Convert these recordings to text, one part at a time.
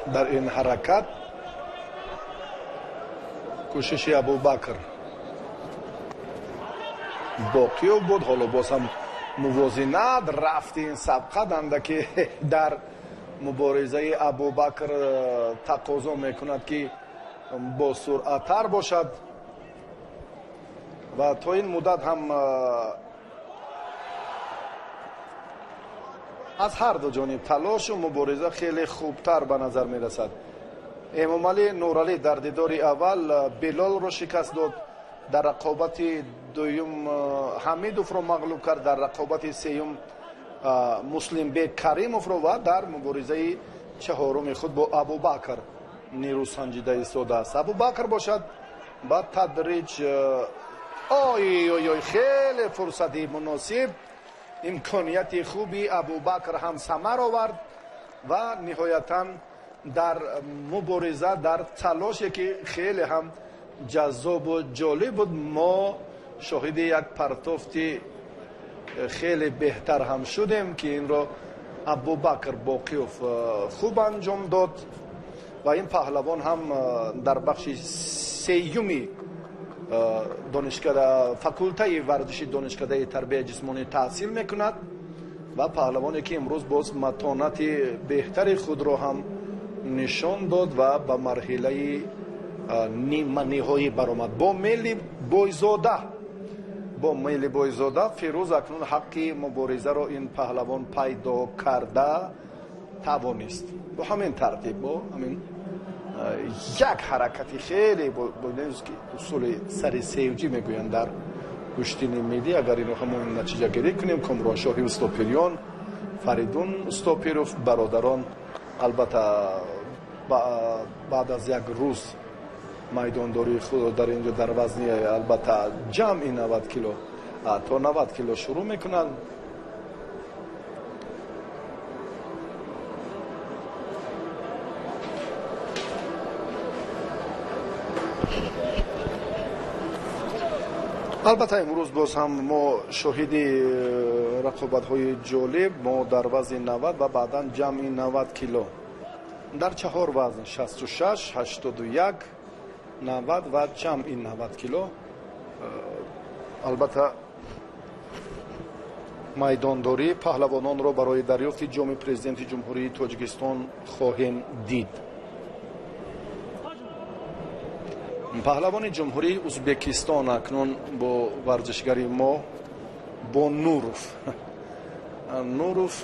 Дар ин ҳаракат кӯшиши Абубакр Боқиёв буд. Ҳоло боз ҳам мувозинат рафти ин сабқат, андаке дар муборизаи Абубакр тақозо мекунад, ки босуръаттар бошад ва то ин муддат ҳам аз ҳар ду ҷониб талошу мубориза хеле хубтар ба назар мерасад. Эмомалӣ Нуралӣ дар дидори аввал Билолро шикаст дод, дар рақобати дуюм Ҳамидовро мағлуб кард, дар рақобати сеюм Муслимбек Каримовро ва дар муборизаи чаҳоруми худ бо Абубакр нерӯ санҷида истодааст. Абубакр бошад, ба тадриҷ ой ой ой, хеле фурсати муносиб, имконияти хуби Абубакр ҳам самар овард ва ниҳоятан дар мубориза, дар талоше ки хеле ҳам ҷаззобу ҷолиб буд, мо шоҳиди як партофти хеле беҳтар ҳам шудем, ки инро Абубакр Боқиёв хуб анҷом дод ва ин паҳлавон ҳам дар бахши сеюми донишкада, факултаи варзиши донишкадаи тарбияи ҷисмонӣ таҳсил мекунад ва паҳлавоне ки имрӯз боз матонати беҳтари худро ҳам нишон дод ва ба марҳилаи ниманиҳоӣ баромад. Бо мели Бойзода, бо мели Бойзода Фирӯз акнун ҳаққи муборизаро ин паҳлавон пайдо карда тавонист. Бо ҳамин тартиб, бо ҳамин як ҳаракати хеле ки усули сари севҷӣ мегӯянд дар гӯштини миллӣ, агар ино ҳамон натиҷагирӣ кунем, Комроншоҳи Устопириён, Фаридун Устопиров бародарон албатта баъд аз як рӯз майдондории худро дар инҷо дар вазни албатта ҷамъи 90 кило то 90 кило шурӯъ мекунанд. Албатта имрӯз боз ҳам мо шоҳиди рақобатҳои ҷолиб, мо дар вазни 90 ва баъдан ҷамъи 90 кило дар чаҳор вазн 66, 81, 90 ва ҷамъи 90 кило албатта майдондории паҳлавононро барои дарёфти ҷоми президенти Ҷумҳурии Тоҷикистон хоҳем дид. Паҳлавони Ҷумҳурии Узбекистон акнун бо варзишгари мо, бо Нуров. Нуров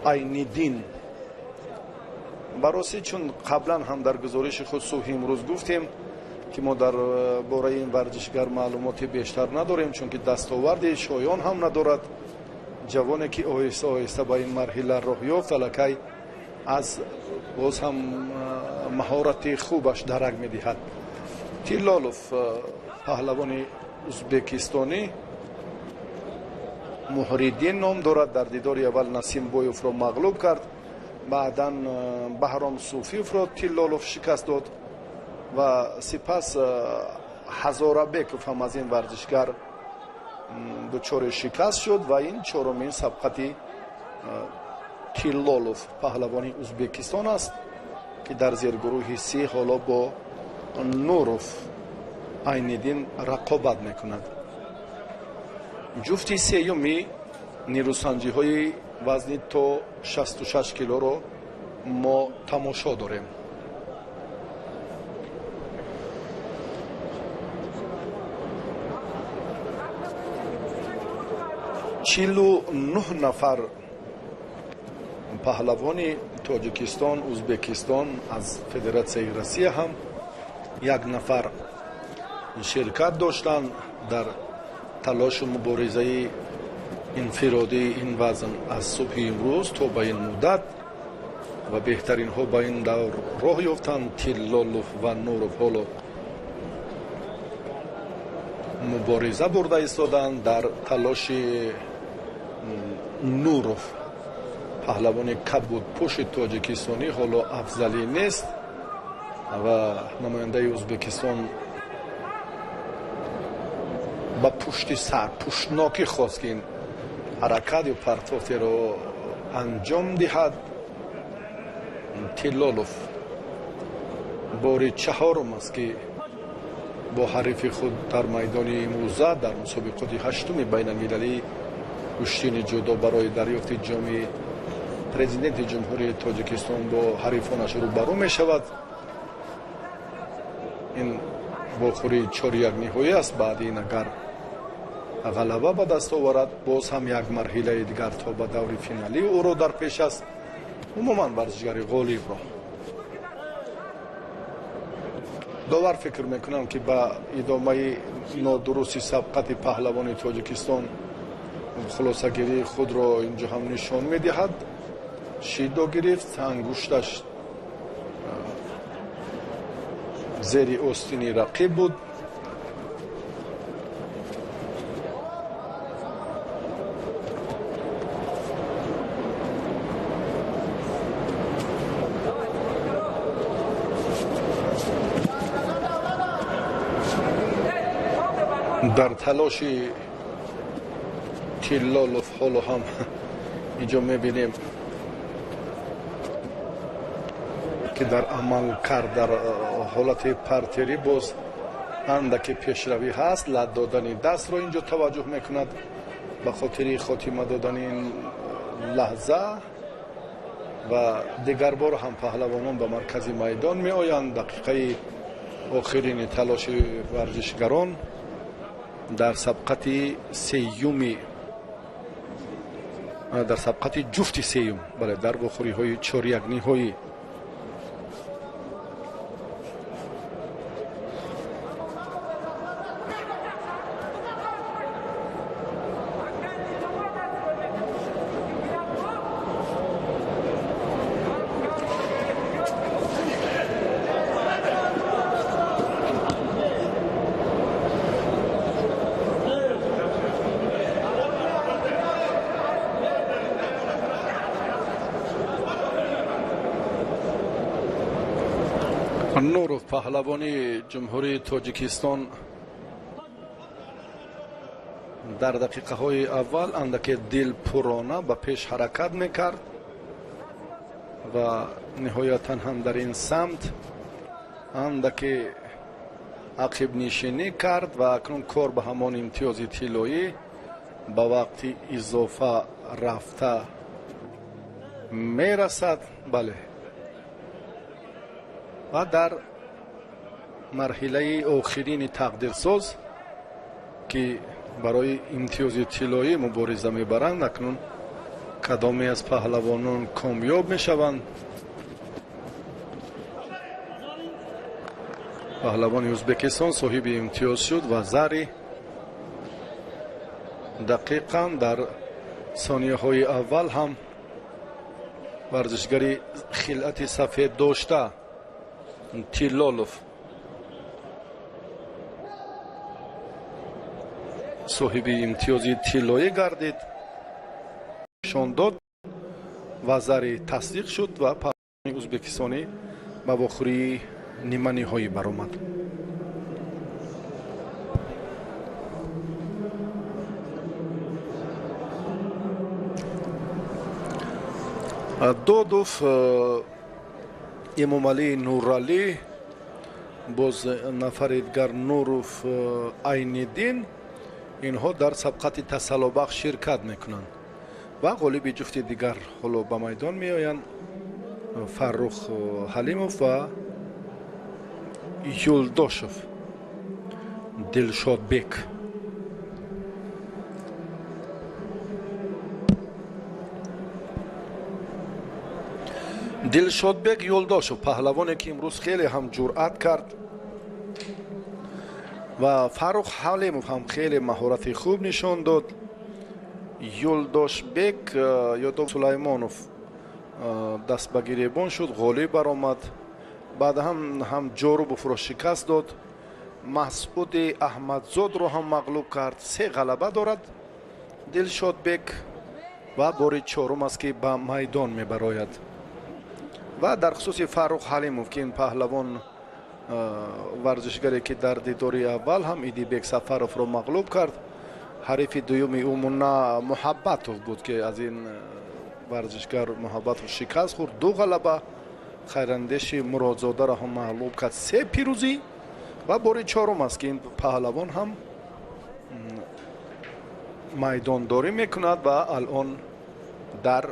Айниддин. Баросӣ, чун қаблан ҳам дар гузориши худ субҳи имрӯз гуфтем, ки мо дар бораи ин варзишгар маълумоти бештар надорем, чунки дастоварди шоён ҳам надорад. Ҷавоне ки оҳиста оҳиста ба ин марҳила роҳ ёфт, аллакай аз боз ҳам маҳорати хубаш дарак медиҳад. Тиллолов паҳлавони узбекистонӣ Муҳриддин ном дорад. Дар дидори аввал Насимбоевро мағлуб кард, баъдан Баҳром Суфиевро Тиллолов шикаст дод ва сипас Ҳазорабеков ҳам аз ин варзишгар дучори шикаст шуд ва ин чорумин сабқати Тиллолов паҳлавони Узбекистон аст, ки дар зергурӯҳи се ҳоло бо Нуров Айниддин рақобат мекунад. Ҷуфти сеюми нерӯсанҷиҳои вазни то 66 килоро мо тамошо дорем. 49 нафар паҳлавони Тоҷикистон, Узбекистон, аз Федератсияи Россия ҳам як нафар ширкат доштанд дар талошу муборизаи инфиродии ин вазн аз субҳи имрӯз то ба ин муддат ва беҳтаринҳо ба ин давр роҳ ёфтанд. Тиллолов ва Нуров ҳоло мубориза бурда истоданд. Дар талоши Нуров паҳлавони кабудпӯши тоҷикистонӣ ҳоло афзалӣ нест ва намояндаи Узбекистон ба пушти сар пуштнокӣ хост, ки ин ҳаракат ё партофтеро анҷом диҳад. Тиллолов бори чаҳорум аст, ки бо ҳарифи худ дар майдони имрӯза дар мусобиқоти ҳаштуми байналмилалии гӯштини ҷудо барои дарёфти ҷоми президенти Ҷумҳурии Тоҷикистон бо ҳарифонаш рӯбарӯ мешавад. Ин вохӯрии чоряк ниҳоӣ аст. Баъди ин агар ғалаба ба даст оварад, боз ҳам як марҳилаи дигар то ба даври финалӣ ӯро дар пеш аст. Умуман варзишгари ғолибро довар фикр мекунам, ки ба идомаи нодурусти сабқати паҳлавони Тоҷикистон хулосагирии худро инҷо ҳам нишон медиҳад. Шидо гирифт, ангушташ зери остини рақиб буд. Дар талоши Тиллолов ҳоло ҳам инҷо мебинем, ки дар амал кард дар ҳолати партерӣ боз андаке пешравӣ ҳаст. Лат додани дастро инҷо таваҷҷӯҳ мекунад ба хотири хотима додани ин лаҳза ва дигарбор ҳам паҳлавонон ба маркази майдон меоянд. Дақиқаи охирини талоши варзишгарон дар сабқати сеюми, дар сабқати ҷуфти сеюм, бале, дар вохӯриҳои чоряк ниҳоӣ. Нуров паҳлавони Ҷумҳурии Тоҷикистон дар дақиқаҳои аввал андаке дилпурона ба пеш ҳаракат мекард ва ниҳоятан ҳам дар ин самт андаке ақибнишинӣ кард ва акнун кор ба ҳамон имтиёзи тиллоӣ ба вақти изофа рафта мерасад. Бале, ва дар марҳилаи охирини тақдирсоз, ки барои имтиёзи тиллоӣ мубориза мебаранд, акнун кадоме аз паҳлавонон комёб мешаванд. Паҳлавони Ӯзбекистон соҳиби имтиёз шуд ва зари дақиқан дар сонияҳои аввал ҳам варзишгари хилъати сафед дошта Тиллолов соҳиби имтиёзи тиллоӣ гардид, нишон дод ва зари тасдиқ шуд ва паҳлавони ӯзбекистонӣ ба вохӯрии ниманиҳоӣ баромад. Додов, Эмомалӣ Нуралӣ, боз нафари дигар Нуров Айниддин, инҳо дар сабқати тасаллобахш ширкат мекунанд ва ғолиби ҷуфти дигар ҳоло ба майдон меоянд Фаррух Ҳалимов ва Юлдошев Дилшодбек. Дилшодбек Юлдошев паҳлавоне, ки имрӯз хеле ҳам ҷуръат кард ва Фаррух Ҳалимов ҳам хеле маҳорати хуб нишон дод. Юлдошбек Ёдов Сулаймонов даст ба гиребон шуд, ғолиб баромад. Баъд ҳам Ҷорубовро шикаст дод. Масъуди Аҳмадзодро ҳам мағлуб кард. Се ғалаба дорад Дилшодбек ва бори чорум аст, ки ба майдон мебарояд. Ва дар хусуси Фаррух Ҳалимов, ки ин паҳлавон варзишгаре, ки дар дидори аввал ҳам Идибек Сафаровро мағлуб кард, ҳарифи дуюми ӯ Муна Муҳаббатов буд, ки аз ин Варзишгар Муҳаббатов шикаст хӯрд, 2 ғалаба. Хайрандеши Муродзодаро ҳам мағлуб кард, 3 пирӯзӣ ва бори чорум аст, ки ин паҳлавон ҳам майдондорӣ мекунад ва алон дар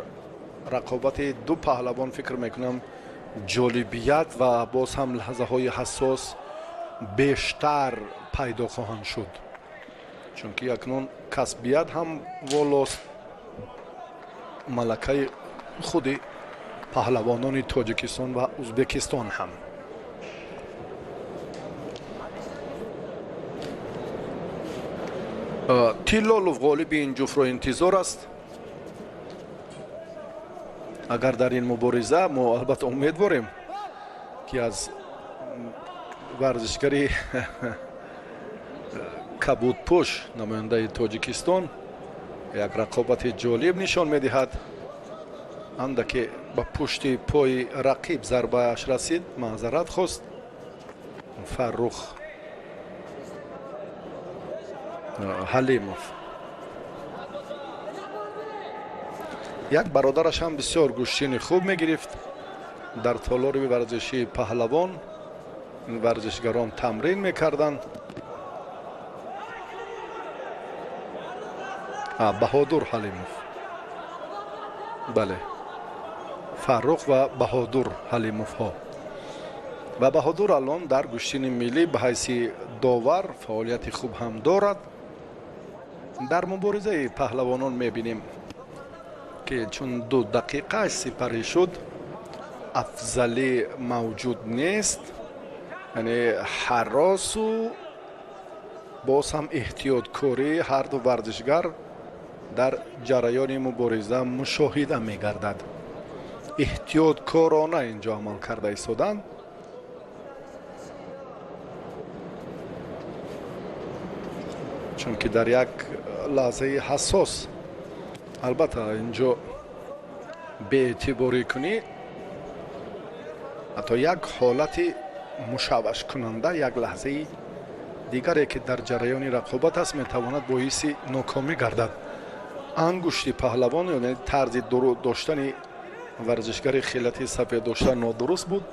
рақобати ду паҳлавон фикр мекунам ҷолибият ва боз ҳам лаҳзаҳои ҳассос бештар пайдо хоҳанд шуд, чунки акнун касбият ҳам волост, малакаи худи паҳлавонони Тоҷикистон ва Узбекистон ҳам. Тиллолов ғолиби ин ҷуфтро интизор аст. Агар дар ин мубориза мо албатта умедворем, ки аз варзишгари кабудпӯш намояндаи Тоҷикистон як рақобати ҷолиб нишон медиҳад. Андаке ба пушти пои рақиб зарбааш расид, маъзарат хост Фаррух Ҳалимов. Як бародараш ҳам бисёр гӯштини хуб мегирифт. Дар толори варзишии Паҳлавон варзишгарон тамрин мекарданд. Баҳодур Ҳалимов, бале, Фаррух ва Баҳодур Ҳалимовҳо. Ва Баҳодур алон дар гӯштини миллӣ ба ҳайси довар фаъолияти хуб ҳам дорад. Дар муборизаи паҳлавонон мебинем, ки чун 2 дақиқа сипарӣ шуд, афзалӣ мавҷуд нест, яъне ҳаросу боз ҳам эҳтиёткории ҳар ду варзишгар дар ҷараёни мубориза мушоҳида мегардад. Эҳтиёткорона инҷо амал карда истоданд. Чунки дар як лаҳзаи ҳассос албатта инҷо беэътиборӣ кунӣ, ҳатто як ҳолати мушаввашкунанда, як лаҳзаи дигаре, ки дар ҷараёни рақобат аст, метавонад боиси нокомӣ гардад. Ангушти паҳлавон, яъне тарзи доштани варзишгари хилати сафед дошта нодуруст буд.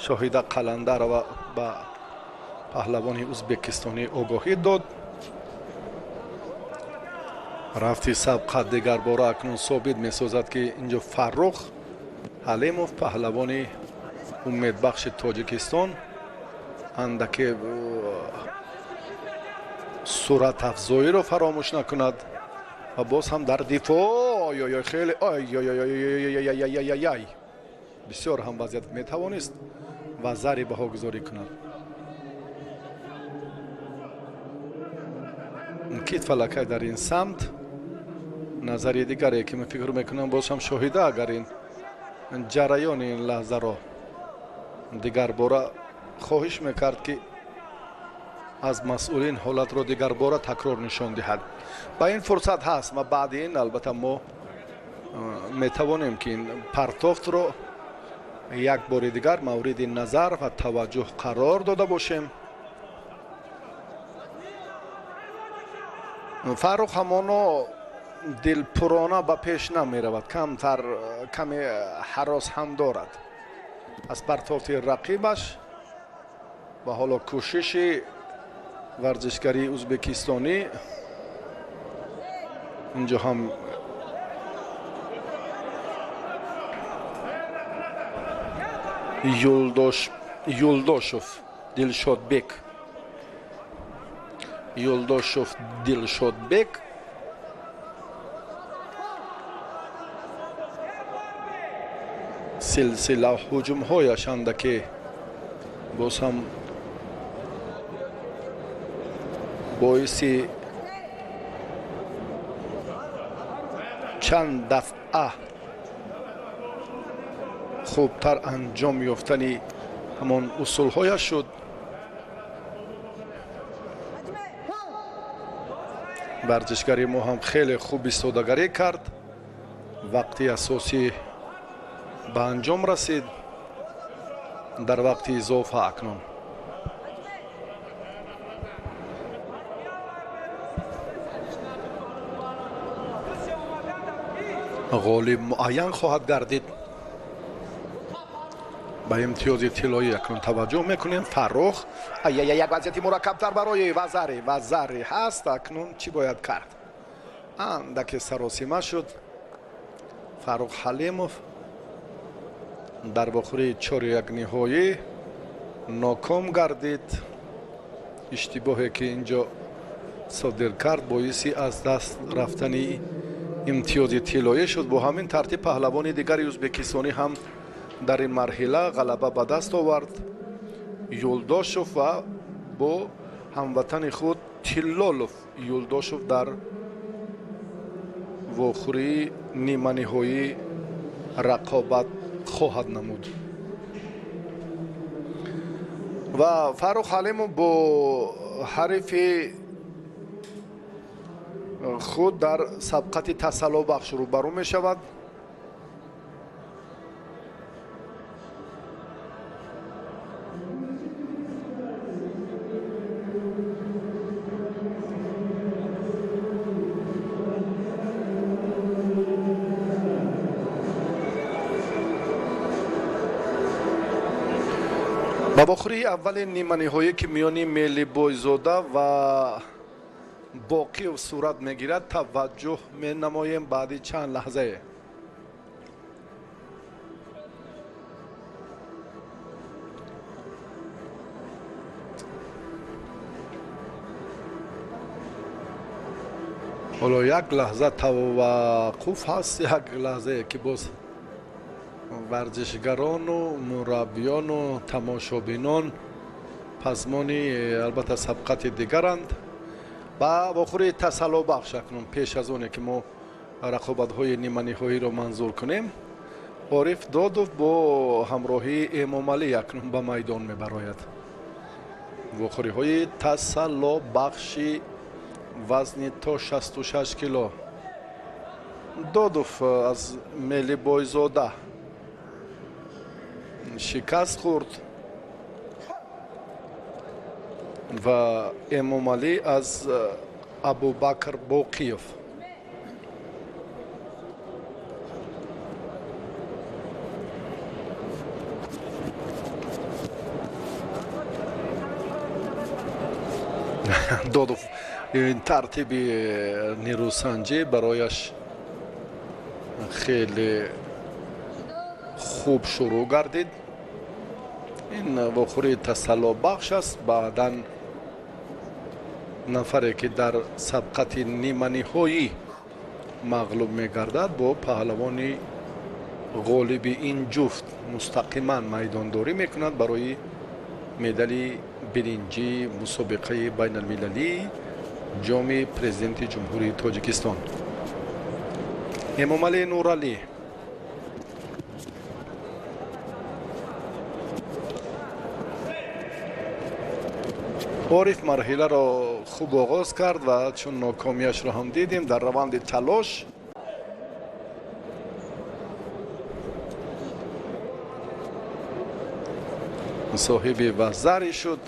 Шоҳида Қаландарова ба паҳлавони узбекистонӣ огоҳӣ дод. Рафти сабқат дигарбора акнун собит месозад, ки инҷо Фаррух Ҳалимов, паҳлавони умедбахши Тоҷикистон, андаке суратафзоиро фаромӯш накунад ва боз ҳам дар дифоъ. Ой-ой, хеле ой-ой-ой, бисёр ҳам вазъият метавонист ва зари баҳогузорӣ кунад. Китф аллакай дар ин самт. Назари дигаре, ки ман фикр мекунам, боз ҳам Шоҳида агар ин ҷараёни ин лаҳзаро дигарбора хоҳиш мекард, ки аз масъулин ҳолатро дигарбора такрор нишон диҳад. Ба ин фурсат ҳаст ва баъди ин албатта мо метавонем, ки ин партофтро як бори дигар мавриди назар ва таваҷҷӯҳ қарор дода бошем. Фаррух ҳамоно дилпурона ба пеш намеравад, камтар каме ҳарос ҳам дорад аз партофти рақибаш ва ҳоло кӯшиши варзишгари узбекистонӣ инҷо ҳам Юлдошев Дилшодбек, Юлдошев Дилшодбек силсила ҳуҷумҳояш андаке боз ҳам боиси чанд дафъа хубтар анҷом ёфтани ҳамон усулҳояш шуд. Варзишгари мо ҳам хеле хуб истодагарӣ кард. Вақти асосӣ ба анҷом расид. Дар вақти изофа акнун Ғолиб муайян хоҳад гардид. Ба имтиёзи тиллоӣ акнун таваҷҷӯҳ мекунем. Фаррух як вазъияти мураккабтар барои Вазари. Вазари ҳаст. Акнун чӣ бояд кард? Андаке саросима шуд. Фаррух Ҳалимов дар вохӯрии 4-1 ниҳоӣ ноком гардид. Иштибоҳе ки инҷо содир кард боиси аз даст рафтани имтиёзи тиллоӣ шуд. Бо ҳамин тартиб паҳлавони дигари ӯзбекистонӣ ҳам дар ин марҳила ғалаба ба даст овард. Юлдошев ва бо ҳамватани худ Тиллолов Юлдошев дар вохӯрии ниманиҳоӣ рақобат хоҳад намуд. Ва Фаррух Ҳалимов бо ҳарифи худ дар сабқати тасаллобахш рӯбарӯ мешавад. Ба вохӯрии аввали ниманиҳоӣ ки миёни Мелибойзода ва Боқиев сурат мегирад таваҷҷӯҳ менамоем баъди чанд лаҳзае. Ҳоло як лаҳза таваққуф ҳаст, як лаҳзае ки боз варзишгарону мураббиёну тамошобинон пасмони албатта сабқати дигаранд. Ба вохӯрии тасаллобахш акнун пеш аз оне ки мо рақобатҳои ниманиҳоиро манзур кунем, Ориф Додов бо ҳамроҳии Эмомалӣ акнун ба майдон мебарояд. Вохӯриҳои тасаллобахши вазни то 66 кило. Додов аз Мелибойзода шикаст хӯрд ва Эмомалӣ аз Абубакр Боқиев. Додов ин тартиби нерӯсанҷӣ барояш хеле хуб шурӯъ гардид. Ин вохӯрии тасаллобахш аст. Баъдан нафаре ки дар сабқати ниманиҳоӣ мағлуб мегардад бо паҳлавони ғолиби ин ҷуфт мустақиман майдондорӣ мекунад барои медали биринҷии мусобиқаи байналмилалии ҷоми президенти Ҷумҳурии Тоҷикистон. Эмомалӣ Нуралӣ Ориф марҳиларо хуб оғоз кард ва чун нокомиашро ҳам дидем дар раванди талош соҳиби вазарӣ шуд.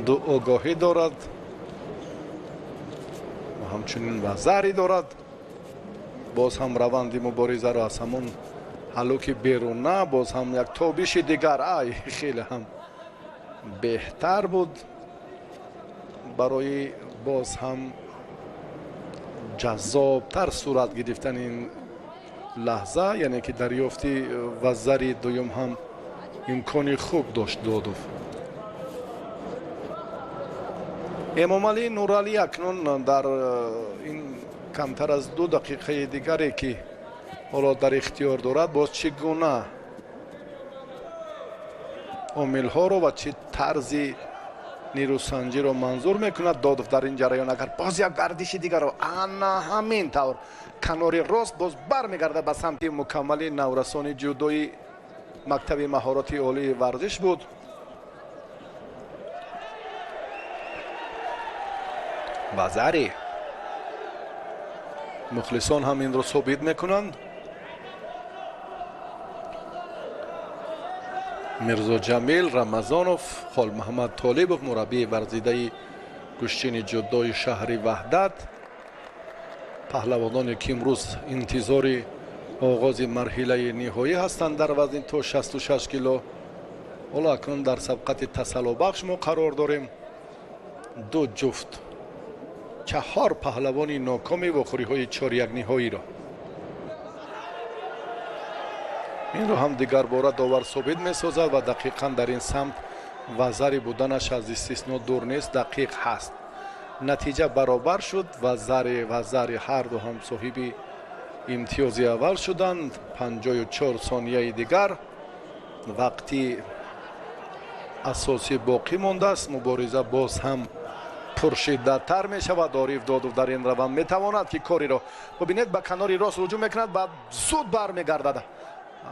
Ду огоҳӣ дорад ва ҳамчунин вазарӣ дорад. Боз ҳам раванди муборизаро аз ҳамон ҳалуки беруна боз ҳам як тобиши дигар, ай хеле ҳам беҳтар буд барои боз ҳам ҷаззобтар сурат гирифтани ин лаҳза, яъне ки дарёфти вазари дуюм ҳам имкони хуб дошт Додов. Эмомалӣ Нуралӣ акнун дар ин камтар аз 2 дақиқаи дигаре ки ҳоло дар ихтиёр дорад боз чӣ гуна омилҳоро ва чӣ тарзи нерӯсанҷиро манзур мекунад Додов дар ин ҷараён. Агар боз як гардиши дигарро ана ҳамин тавр канори рост боз бармегардад ба самти мукаммали наврасони ҷудои мактаби маҳорати олии варзиш буд. Вазари мухлисон ҳам инро собит мекунанд. Мирзо Ҷамил Рамазонов, Холмаҳмад Толибов, мураббии варзидаи гӯштини ҷудои шаҳри Ваҳдат Паҳлавононе ки имрӯз интизори оғози марҳилаи ниҳоӣ ҳастанд дар вазни то 66 кило. Ҳоло акнун дар сабқати тасаллобахш мо қарор дорем. Ду ҷуфт чаҳор паҳлавони нокоми вохӯриҳои чоряк ниҳоиро. Инро ҳам дигарбора довар собит месозад ва дақиқан дар ин самт вазари буданаш аз истисно дур нест, дақиқ ҳаст. Натиҷа баробар шуд ва вазари ҳарду ҳам соҳиби имтиёзи аввал шуданд. 54 сонияи дигар вақти асосӣ боқӣ мондааст. Мубориза боз ҳам пуршиддаттар мешавад. Ориф Додов дар ин раванд метавонад ки кориро бибинед, ба канори рост ҳуҷум мекунад ва зуд бармегардад,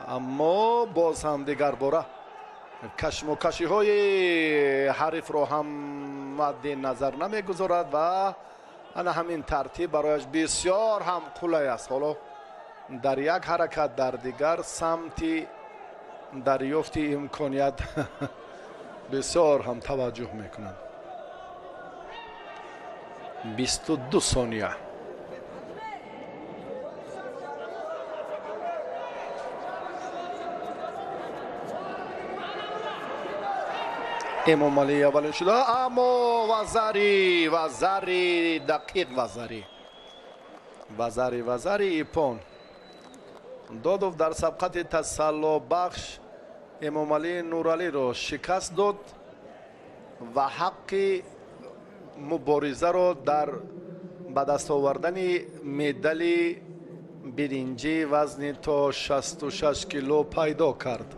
аммо боз ҳам дигарбора кашмокашиҳои ҳарифро ҳам мадди назар намегузорад ва ана ҳамин тартиб барояш бисёр ҳам қулай аст. Ҳоло дар як ҳаракат, дар дигар самти дарёфти имконият бисёр ҳам таваҷҷӯҳ мекунанд. 22 сония. Эмомалӣ аввалин шуда, аммо вазари дақиқ вазари ипон. Додов дар сабқати тасаллобахш Эмомалӣ Нуралиро шикаст дод ва ҳаққи муборизаро дар ба даст овардани медали биринҷӣ вазни то 66 кило пайдо кард.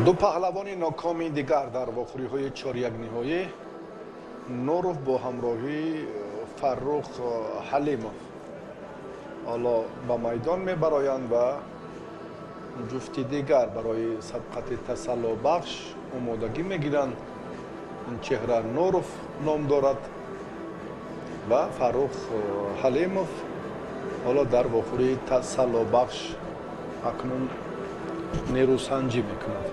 Ду паҳлавони нокоми дигар дар вохӯриҳои чорякниҳоӣ, Нуров бо ҳамроҳии Фаррух Ҳалимов ҳоло ба майдон мебароянд ва ҷуфти дигар барои сабқати тасаллобахш омодагӣ мегиранд. Ин чеҳра Нуров ном дорад ва Фаррух Ҳалимов ҳоло дар вохӯрии тасаллобахш акнун нерӯсанҷӣ мекунад.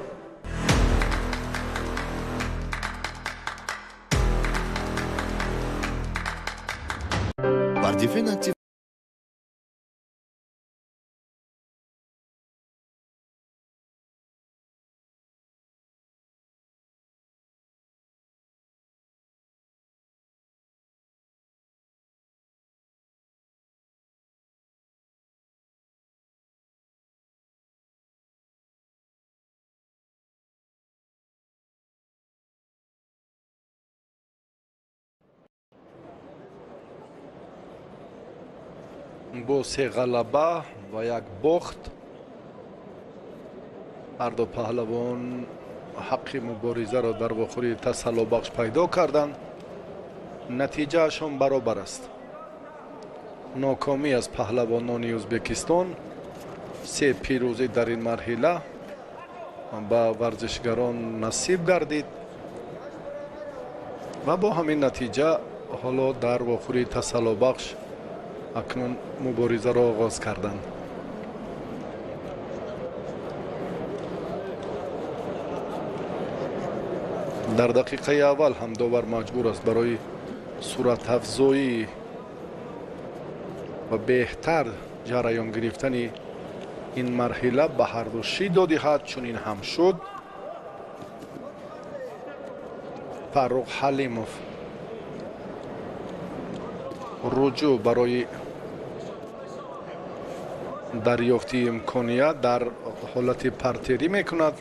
Бо се ғалаба ва як бохт ҳарду паҳлавон ҳаққи муборизаро дар вохӯрии тасаллобахш пайдо карданд. Натиҷаашон баробар аст. Нокомӣ аз паҳлавонони Ӯзбекистон, се пирӯзӣ дар ин марҳила ба варзишгарон насиб гардид ва бо ҳамин натиҷа ҳоло дар вохӯрии тасаллобахш акнун муборизаро оғоз карданд. Дар дақиқаи аввал ҳам довар маҷбур аст барои суратафзоӣ ва беҳтар ҷараён гирифтани ин марҳила ба ҳарду шидо диҳад. Чунин ҳам шуд. Фаррух Ҳалимов руҷӯъ барои дарёфти имконият дар ҳолати партерӣ мекунад.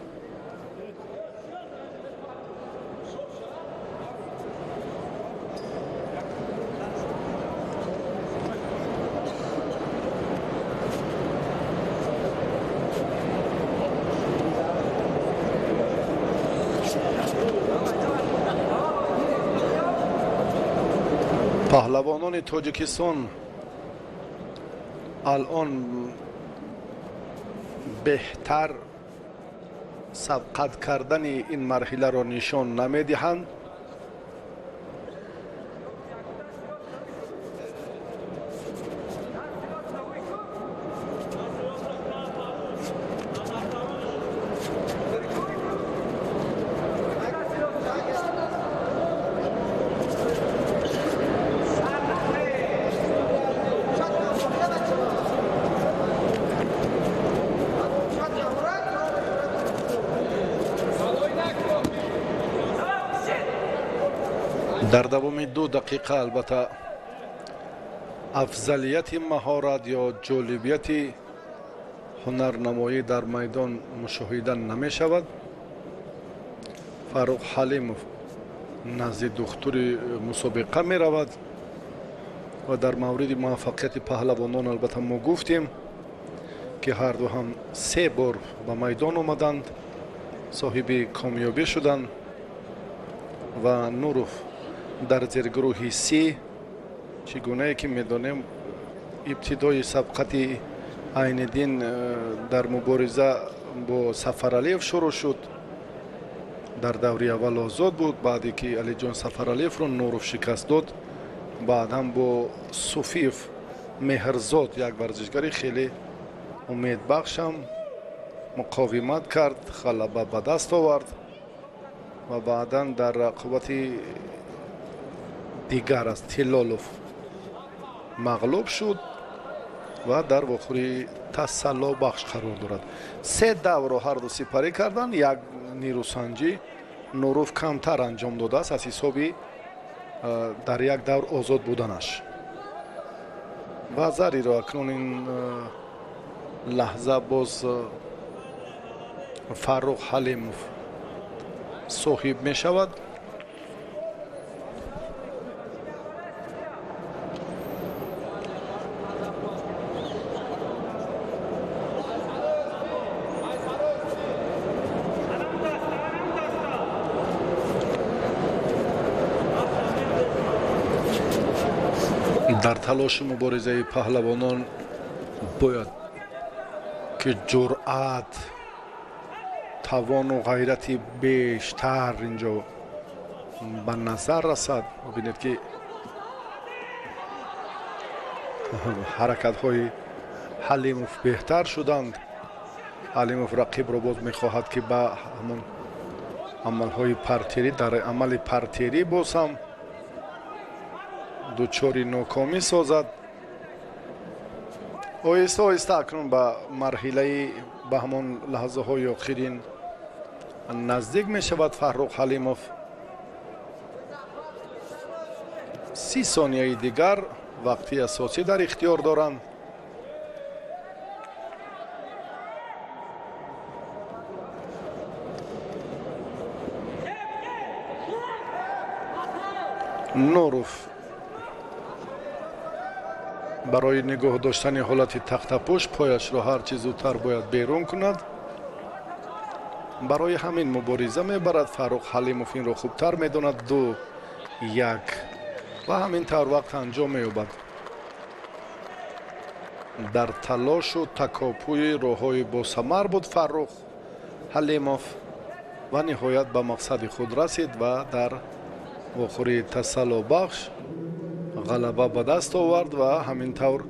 Паҳлавонони Тоҷикистон алон беҳтар сабқат кардани ин марҳиларо нишон намедиҳанд. Дар давоми 2 дақиқа албатта афзалияти маҳорат ё ҷолибияти ҳунарнамоӣ дар майдон мушоҳида намешавад. Фаррух Ҳалимов назди духтури мусобиқа меравад ва дар мавриди муваффақияти паҳлавонон албатта мо гуфтем, ки ҳарду ҳам 3 бор ба майдон омаданд, соҳиби комёбӣ шуданд ва Нуров дар зергурӯҳи С, чӣ гунае ки медонем, ибтидои сабқати Айниддин дар мубориза бо Сафаралиев шурӯъ шуд. Дар даври аввал озод буд, баъде ки Алиҷон Сафаралиевро Нуров шикаст дод, баъдам бо Суфиев Меҳрзод, як варзишгари хеле умедбахшам, муқовимат кард, ғалаба ба даст овард ва баъдан дар рақобати дигар аз Тиллолов мағлуб шуд ва дар вохӯри тасаллобахш қарор дорад. 3 даврро ҳарду сипарӣ карданд, як нерӯсанҷӣ Нуров камтар анҷом додааст аз ҳисоби дар як давр озод буданаш. Ва зариро акнун ин лаҳза боз Фаррух Ҳалимов соҳиб мешавад. Дар талоши муборизаи паҳлавонон бояд ки ҷуръат, тавону ғайрати бештар инҷо ба назар расад. Бибинед, ки ҳаракатҳои Ҳалимов беҳтар шуданд. Ҳалимов рақибро боз мехоҳад, ки ба ҳамон амалҳои партерӣ, дар амали партерӣ боз ҳам дучори нокомӣ созад. Оҳиста оҳиста акнун ба марҳилаи ба ҳамон лаҳзаҳои охирин наздик мешавад Фаррух Ҳалимов. 30 сонияи дигар вақти асосӣ дар ихтиёр доранд. Нуров барои нигоҳ доштани ҳолати тахтапӯш пояшро ҳарчи зудтар бояд берун кунад. Барои ҳамин мубориза мебарад. Фаррух Ҳалимов инро хубтар медонад. 2, 1 ва ҳамин тавр вақт анҷом меёбад. Дар талошу такопӯи роҳҳои босамар буд Фаррух Ҳалимов ва ниҳоят ба мақсади худ расид ва дар вохӯрии тасаллобахш ғалаба ба даст овард ва ҳамин тавр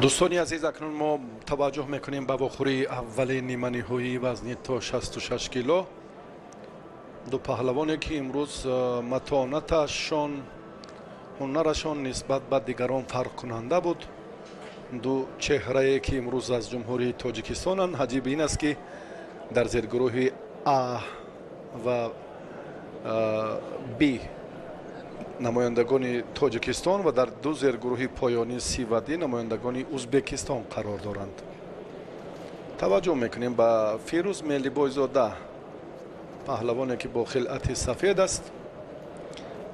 Дӯстони азиз, акнун мо таваҷҷӯҳ мекунем ба вохӯрии аввали ниманиҳоии вазни то 66 кило. Ду паҳлавоне ки имрӯз матонаташон, ҳунарашон нисбат ба дигарон фарқкунанда буд. Ду чеҳрае ки имрӯз аз Ҷумҳурии Тоҷикистонанд. Аҷиб ин аст, ки дар зергурӯҳи А ва Б намояндагони Тоҷикистон ва дар ду зергурӯҳи поёнӣ С ва Д намояндагони Узбекистон қарор доранд. Таваҷҷӯҳ мекунем ба Фирӯз Мелибойзода, паҳлавоне ки бо хилъати сафед аст,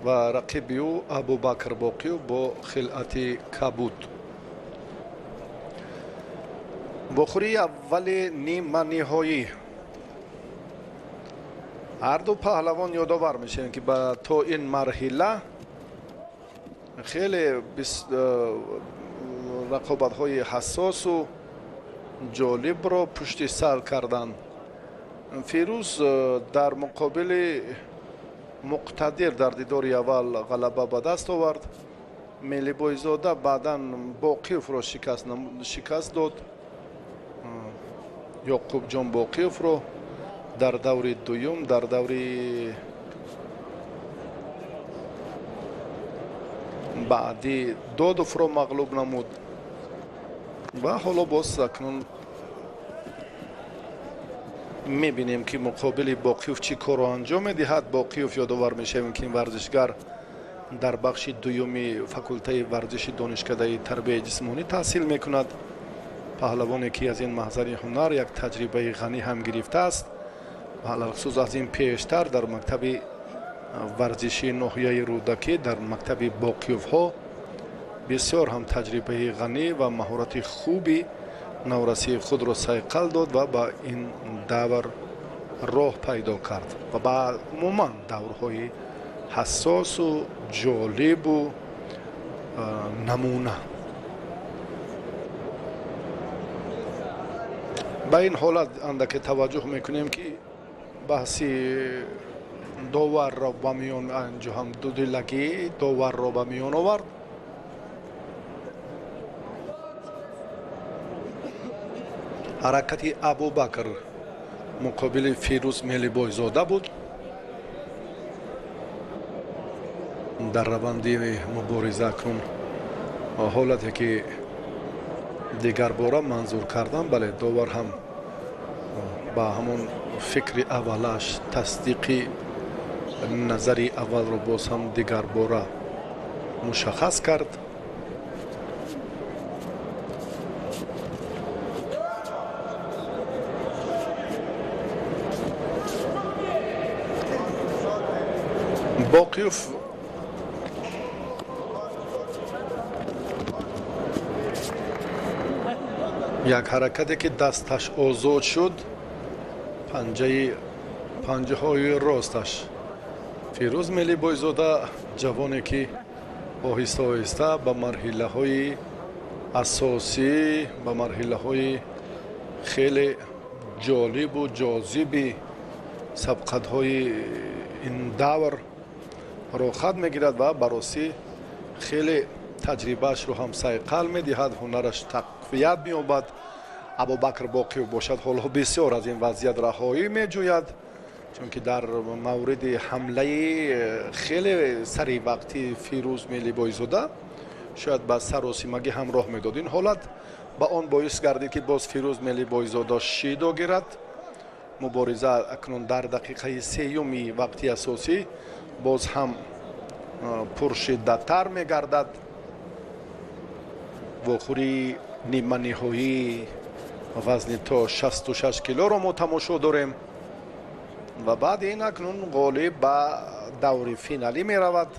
ва рақиби ӯ Абубакр Боқиев бо хилъати кабуд. Вохӯрии аввали ниманиҳоӣ. Ҳар ду паҳлавон ёдовар мешавем, ки то ин марҳила хеле рақобатҳои ҳассосу ҷолибро пушти сар карданд. Фирӯз дар муқобили Муқтадир дар дидори аввал ғалаба ба даст овард. Мелибойзода баъдан Боқиевро шикаст дод. Ёқубҷон Боқиевро дар даври дуюм, дар даври баъдӣ Додовро мағлуб намуд ва ҳоло боз акнун мебинем, ки муқобили Боқиев чӣ корро анҷом медиҳад. Боқиев, ёдовар мешавем, ки ин варзишгар дар бахши дуюми факултаи варзиши донишкадаи тарбияи ҷисмонӣ таҳсил мекунад. Паҳлавоне ки аз ин маҳзари ҳунар як таҷрибаи ғанӣ ҳам гирифтааст ва алалхусус аз ин пештар дар мактаби варзишии ноҳияи Рӯдакӣ, дар мактаби Боқиевҳо бисёр ҳам таҷрибаи ғанӣ ва маҳорати хуби наврасии худро сайқал дод ва ба ин давр роҳ пайдо кард ва ба умуман даврҳои ҳассосу ҷолибу намуна. Ба ин ҳолат андаке таваҷҷӯҳ мекунем, ки баҳси доварро ба миён анҷо ҳам дудилагӣ доварро ба миён овард. Ҳаракати Абубакр муқобили Фирӯз Мелибойзода буд. Дар раванди мубориза акнун ҳолате ки дигарбора манзур кардан, бале, довар ҳам ба ҳамон фикри аввалаш тасдиқи назари аввалро боз ҳам дигарбора мушаххас кард. Боқиев як ҳаракате ки дасташ озод шуд, панҷаҳои росташ. Фирӯз Мелибойзода, ҷавоне ки оҳиста оҳиста ба марҳилаҳои асосӣ, ба марҳилаҳои хеле ҷолибу ҷозиби сабқатҳои ин давр рохат мегирад ва баросӣ хеле таҷрибаашро ҳам сайқал медиҳад, ҳунараш тақвият меёбад. Абубакр Боқиев бошад, ҳоло бисёр аз ин вазъият раҳоӣ меҷӯяд, чунки дар мавриди ҳамлаи хеле саривақтии Фирӯз Мелибойзода шояд ба саросимагӣ ҳам роҳ медод. Ин ҳолат ба он боис гардид, ки боз Фирӯз Мелибойзода шидо гирад. Мубориза акнун дар дақиқаи сеюми вақти асосӣ боз ҳам пуршиддаттар мегардад. Вохӯрии ниманиҳоии вазни то 66 килоро мо тамошо дорем ва баъди ин акнун ғолиб ба даври финалӣ меравад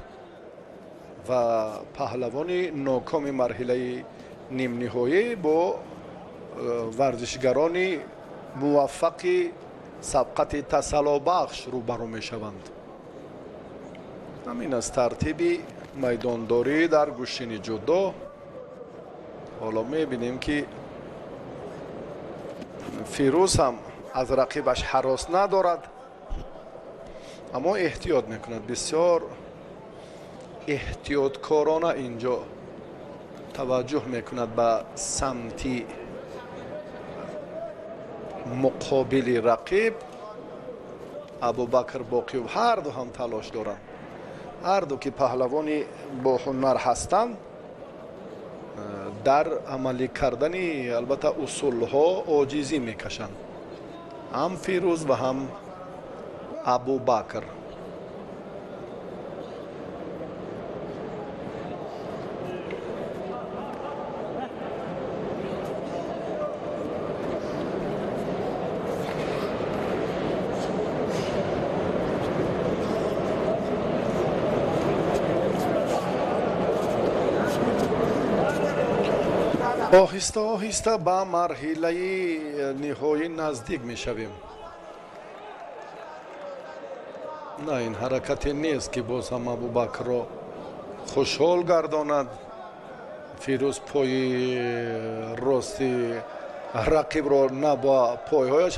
ва паҳлавони нокоми марҳилаи нимниҳоӣ бо варзишгарони муваффақи сабқати тасаллобахш рӯбарӯ мешаванд. Ҳамин аст тартиби майдондорӣ дар гӯштини ҷудо. Ҳоло мебинем, ки Фирӯз ҳам аз рақибаш ҳарос надорад, аммо эҳтиёт мекунад. Бисёр эҳтиёткорона инҷо Таваҷҷӯҳ мекунад ба самти муқобили рақиб. Абубакр Боқиев ҳарду ҳам талош доранд, ҳарду ки паҳлавони боҳунар ҳастанд, дар амалӣ кардани албатта усулҳо оҷизӣ мекашанд, ҳам Фирӯз ва ҳам Абубакр. Оҳиста оҳиста ба марҳилаи ниҳоӣ наздик мешавем. На, ин ҳаракате нест, ки боз ҳам Абубакрро хушҳол гардонад. Фирӯз пои рости рақибро на бо пойҳояш,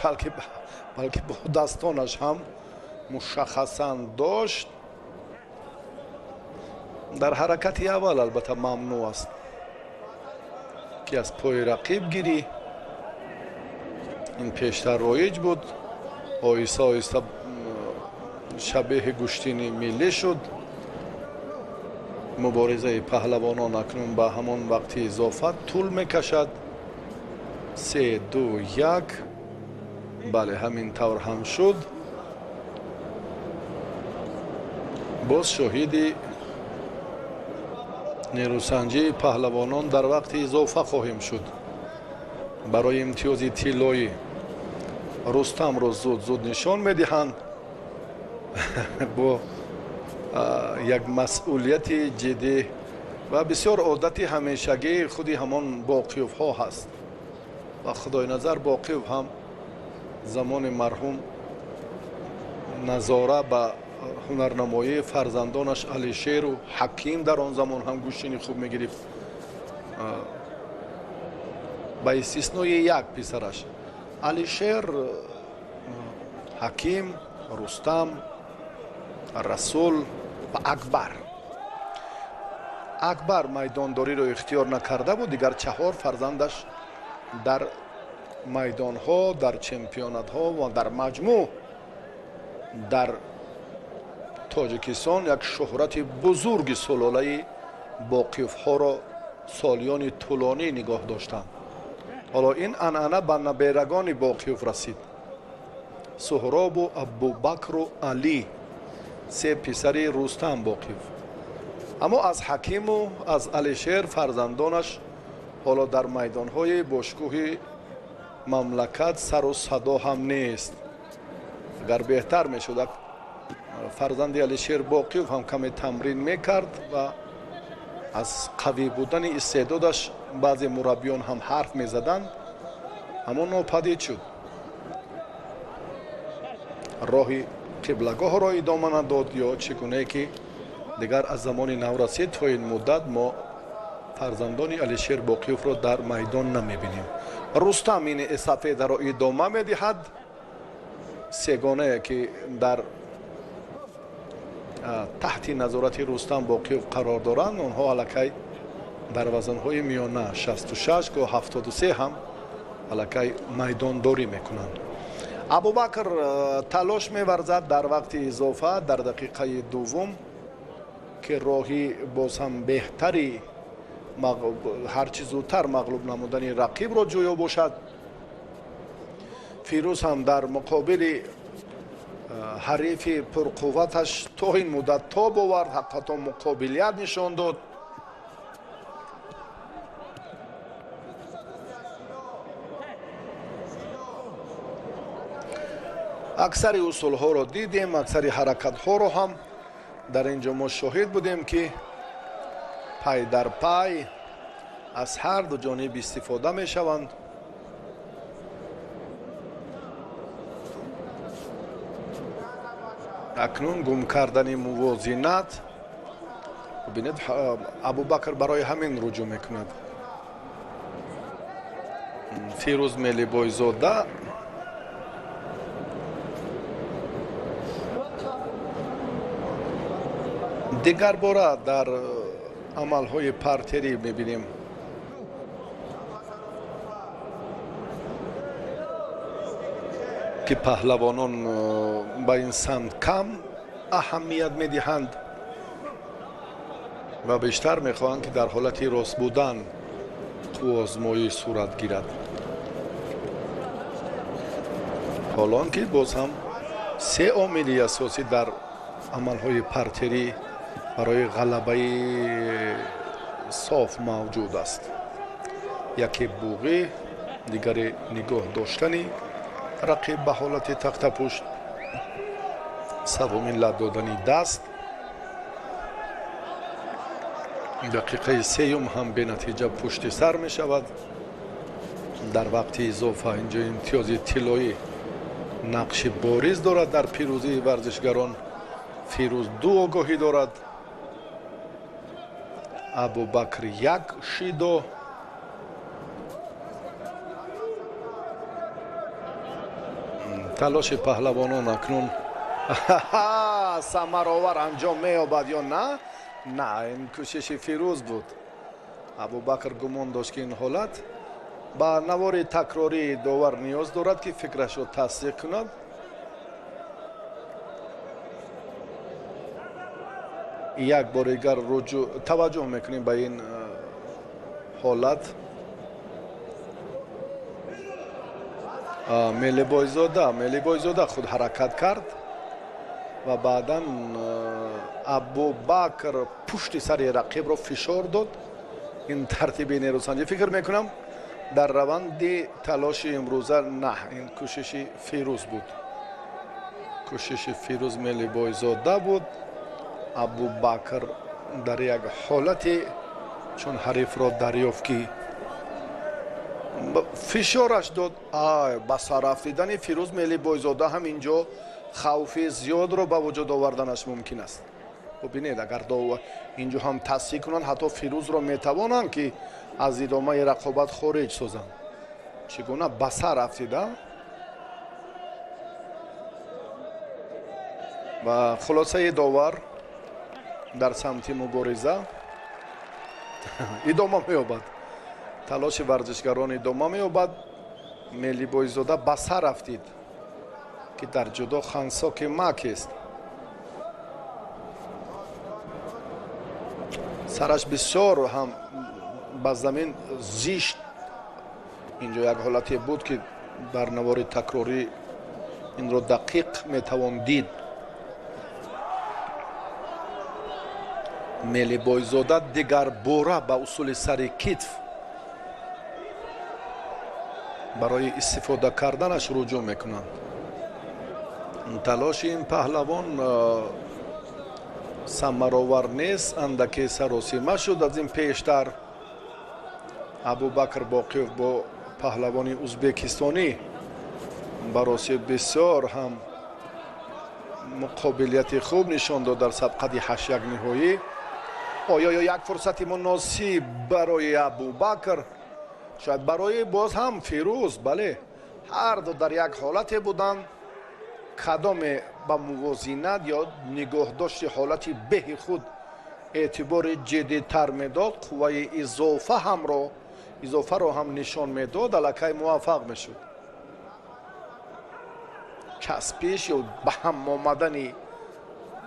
балки бо дастонаш ҳам мушаххасан дошт. Дар ҳаракати аввал албатта мамнӯъ аст, ки аз пои рақиб гирӣ. Ин пештар роиҷ буд, оҳиста оҳиста шабеҳи гӯштини миллӣ шуд. Муборизаи паҳлавонон акнун ба ҳамон вақти изофат тӯл мекашад. 3, 2, 1. Бале, ҳамин тавр ҳам шуд. Боз шоҳиди нерӯсанҷии паҳлавонон дар вақти изофа хоҳем шуд. Барои имтиёзи тиллоӣ Рустамро зуд зуд нишон медиҳанд бо як масъулияти ҷиддӣ ва бисёр одати ҳамешагии худи ҳамон Боқиевҳо ҳаст. Ва Худойназар Боқиев ҳам замони марҳум назора ба ҳунарнамоии фарзандонаш Алишеру Ҳаким дар он замон ҳам гӯштини хуб мегирифт, ба истиснои як писараш Алишер, Ҳаким, Рустам, Расул ва Акбар. Акбар майдондориро ихтиёр накарда буд, дигар 4 фарзандаш дар майдонҳо, дар чемпионатҳо ва дар маҷмӯъ дар Тоҷикистон як шӯҳрати бузурги сулолаи Боқиевҳоро солиёни тӯлонӣ нигоҳ доштанд. Ҳоло ин анъана ба наберагони Боқиев расид. Суҳробу Абубакру Алӣ, 3 писари Рустам Боқиев. Аммо аз Ҳакиму аз Алишер фарзандонаш ҳоло дар майдонҳои бошкӯҳи мамлакат сару садо ҳам нест. Агар беҳтар мешуд, фарзанди Алишер Боқиев ҳам каме тамрин мекард ва аз қавӣ будани истеъдодаш баъзе мураббиён ҳам ҳарф мезаданд, аммо нопадид шуд. Роҳи қиблагоҳро идома надод ё чӣ гунае ки дигар аз замони наврасӣ то ин муддат мо фарзандони Алишер Боқиевро дар майдон намебинем. Рустам ин эстафетаро идома медиҳад. Сегонае ки дар таҳти назорати Рустам Боқиев қарор доранд, онҳо аллакай дар вазнҳои миёна 66 го 73 ҳам аллакай майдондорӣ мекунанд. Абубакр талош меварзад дар вақти изофа дар дақиқаи дуввум, ки роҳи боз ҳам беҳтари ҳарчи зудтар мағлуб намудани рақибро ҷӯё бошад. Фирӯз ҳам дар муқобили ҳарифи пурқувваташ то ин муддат тоб овард, ҳаққато муқобилият нишон дод. Аксари усулҳоро дидем, аксари ҳаракатҳоро ҳам дар ин ҷо мо шоҳид будем, ки пай дар пай аз ҳар ду ҷониб истифода мешаванд. Акнун гум кардани мувозинат. Бубинед, Абубакр барои ҳамин руҷӯъ мекунад. Фирӯз Мелибойзода дигар бора дар амалҳои партерӣ мебинем. Ки паҳлавонон ба ин самт кам аҳамият медиҳанд ва бештар мехоҳанд, ки дар ҳолати рост будан қувваозмоӣ сурат гирад. Ҳолон ки боз ҳам се омили асосӣ дар амалҳои партерӣ барои ғалабаи соф мавҷуд аст. Яке буғӣ, дигаре нигоҳ доштани рақиб ба ҳолати тахтапушт, севумин лат додани даст. Дақиқаи сеюм ҳам бенатиҷа пушти сар мешавад. Дар вақти изофа инҷо имтиёзи тиллоӣ нақши бориз дорад дар пирӯзии варзишгарон. Фирӯз ду огоҳӣ дорад, Абубакр як шидо. Талоши паҳлавонон акнун самаровар анҷом меёбад ё на? На, ин кӯшиши Фирӯз буд. Абубакр гумон дошт, ки ин ҳолат ба навори такрории довар ниёз дорад, ки фикрашро тасдиқ кунад. Як бори дигар руҷӯъ таваҷҷӯҳ мекунем ба ин ҳолат. Мелибойзода худ ҳаракат кард ва баъдан Абубакр пушти сари рақибро фишор дод. Ин тартиби нерӯсанҷӣ фикр мекунам дар раванди талоши имрӯза на, ин кӯшиши Фирӯз буд. Кӯшиши Фирӯз Мелибойзода буд. Абубакр дар як ҳолате чун ҳарифро дарёфт, ки фишораш дод, ба сарафтидани Фирӯз Мелибойзода ҳам инҷо хавфи зиёдро ба вуҷуд оварданаш мумкин аст. Бубинед, агар инҷо ҳам тасдиқ кунанд, ҳатто Фирӯзро метавонанд, ки аз идомаи рақобат хориҷ созанд. Чӣ гуна ба сар афтида? Ва хулосаи довар дар самти мубориза идома меёбад. Талоши варзишгарон идома меёбад. Мелибойзода ба сар афтид, ки дар ҷудо хансоки мак аст. Сараш бисёр ҳам ба замин зишт. Инҷо як ҳолате буд, ки дар навори такрорӣ инро дақиқ метавон дид. Мелибойзода дигар бора ба усули сари китф барои истифода карданаш руҷӯъ мекунанд. Талоши ин паҳлавон самаровар нест, андаке саросима шуд. Аз ин пештар Абубакр Боқиев бо паҳлавони узбекистонӣ бароси бисёр ҳам муқобилияти хуб нишон дод дар сабқати 8-1 ниҳоӣ. Оё як фурсати муносиб барои Абубакр, шояд барои боз ҳам Фирӯз. Бале, ҳар ду дар як ҳолате буданд, кадоме ба мувозинат ё нигоҳдошти ҳолати беҳи худ эътибори ҷиддитар медод, қувваи изофаро ҳам нишон медод, аллакай муваффақ мешуд. Часпиш ё ба ҳам омадани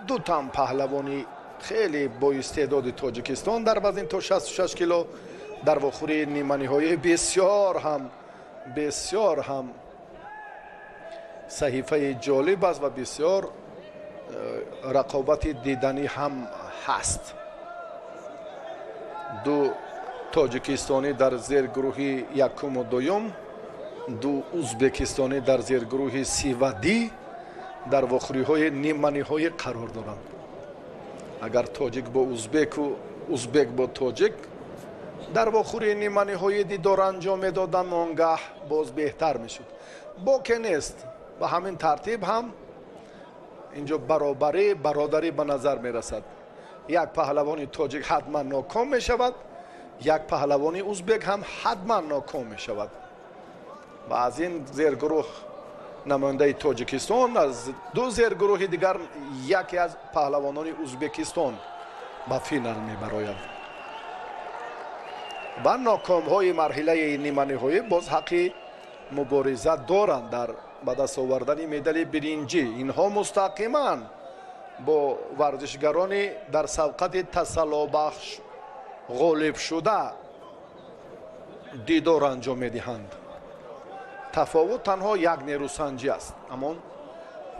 ду тан паҳлавони хеле боистеъдоди Тоҷикистон дар вазн то 66 кило дар вохӯрии ниманиҳоӣ бисёр ҳам саҳифаи ҷолиб аст ва бисёр рақобати диданӣ ҳам ҳаст. Ду тоҷикистонӣ дар зергурӯҳи якуму дуюм, ду узбекистонӣ дар зергурӯҳи сивадӣ дар вохӯриҳои ниманиҳоӣ қарор доранд. Агар тоҷик бо узбеку узбек бо тоҷик дар вохӯрии ниманиҳоӣ дидор анҷом медоданд, он гаҳ боз беҳтар мешуд. Боке нест, ба ҳамин тартиб ҳам инҷо бародарӣ ба назар мерасад. Як паҳлавони тоҷик ҳатман ноком мешавад, як паҳлавони узбек ҳам ҳатман ноком мешавад. Ва аз ин зергурӯҳ намояндаи Тоҷикистон, аз ду зергурӯҳи дигар яке аз паҳлавонони Узбекистон ба финал мебарояд. Ва нокомҳои марҳилаи ниманиҳоӣ боз ҳаққи Мубориза доранд дар ба даст овардани медали биринҷӣ. Инҳо мустақиман бо варзишгарони дар сабқати тасаллобахш ғолиб шуда дидор анҷом медиҳанд. Тафовут танҳо як нерӯсанҷӣ аст. Амон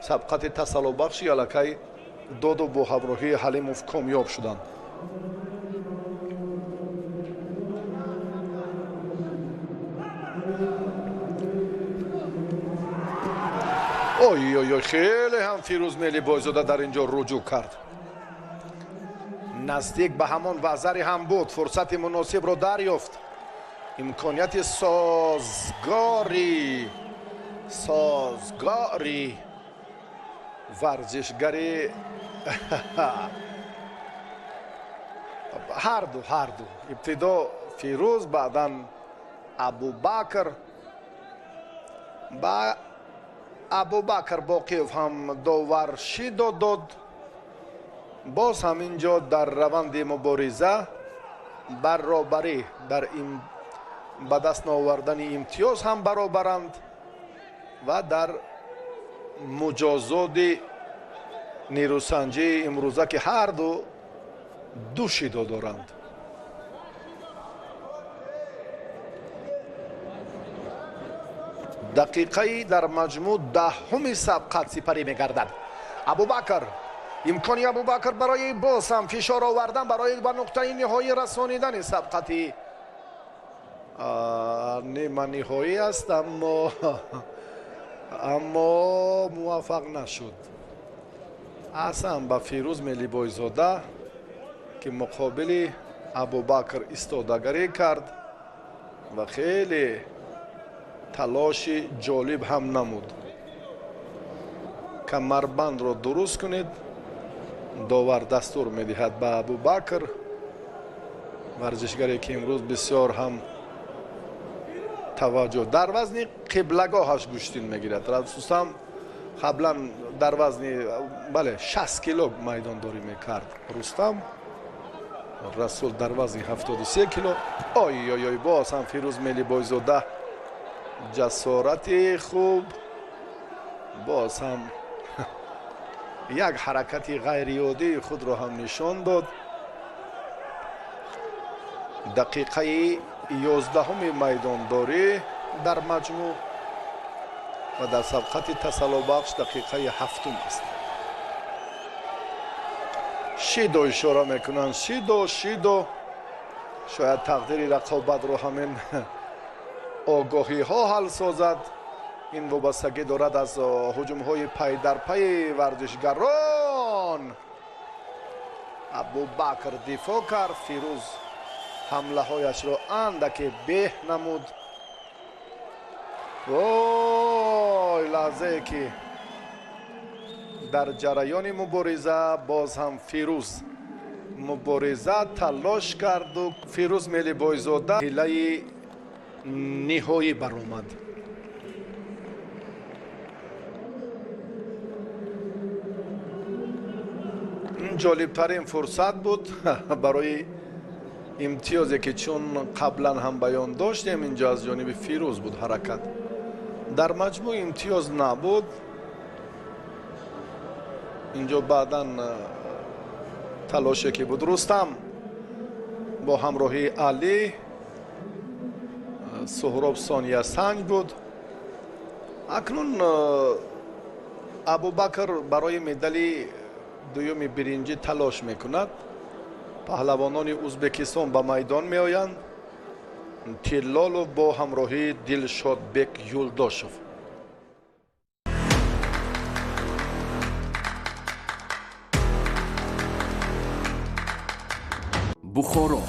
сабқати тасаллобахши аллакай Доду бо ҳамроҳии Ҳалимов комёб шуданд. Ой ой ой, хеле ҳам Фирӯз Мелибойзода дар ин ҷо руҷӯъ кард. Наздик ба ҳамон вазари ҳам буд, фурсати муносибро дарёфт. Имконияти созгори варзишгари ҳарду ибтидо Фирӯз, баъдан Абубакр. Ба Абубакр Боқиев ҳам довар шидо дод. Боз ҳам ин ҷо дар раванди мубориза баробарӣ дар ба даст наовардани имтиёз ҳам баробаранд ва дар муҷозоти нерӯсанҷии имрӯза, ки ҳарду ду шидо доранд. Дақиқаи дар маҷмӯъ 10-уми сабқат сипарӣ мегардад. Абубакр, имкони Абубакр барои боз ҳам фишор овардан, барои ба нуқтаи ниҳоӣ расонидани сабқати ниманиҳоӣ аст, аммо муваффақ нашуд. Аслан ба Фирӯз Мелибойзода, ки муқобили Абубакр истодагарӣ кард ва хеле талоши ҷолиб ҳам намуд. Камарбандро дуруст кунед, довар дастур медиҳад ба Абубакр, варзишгаре ки имрӯз бисёр ҳам таваҷҷӯҳ дар вазни қиблагоҳаш гӯштин мегирад. Рустам қаблан дар вазни 60 кило майдондорӣ мекард. Рустам Расул дар вазни 73 кило. Ой ой ой, боз ҳам Фирӯз Мелибойзода ҷасорати хуб, боз ҳам як ҳаракати ғайриоддии худро ҳам нишон дод. Дақиқаи 11-уми майдондорӣ дар маҷмӯъ ва дар сабқати тасаллобахш дақиқаи 7-ум аст. Шидо ишора мекунанд, шидо, шидо. Шояд тақдири рақобатро ҳамин огоҳиҳо ҳал созад. Ин вобастагӣ дорад аз ҳуҷумҳои пайдарпайи варзишгарон. Абубакр дифоъ кард, Фирӯз ҳамлаҳояшро андаке беҳ намуд. Вой, лаҳзае ки дар ҷараёни мубориза боз ҳам Фирӯз мубориза талош карду Фирӯз Мелибойзода ҳилаи ниҳоӣ баромад. Ҷолибтарин фурсат буд барои имтиёзе ки чун қаблан ҳам баён доштем, инҷо аз ҷониби Фирӯз буд ҳаракат. Дар маҷмӯъ имтиёз набуд. Инҷо баъдан талоше ки буд, Рустам бо ҳамроҳии Алӣ, Суҳроб сониясанҷ буд. Акнун Абубакр барои медали дуюми биринҷӣ талош мекунад. Паҳлавонони Ӯзбекистон ба майдон меоянд. Тиллолов бо ҳамроҳии Дилшодбек Юлдошев. Бухоро.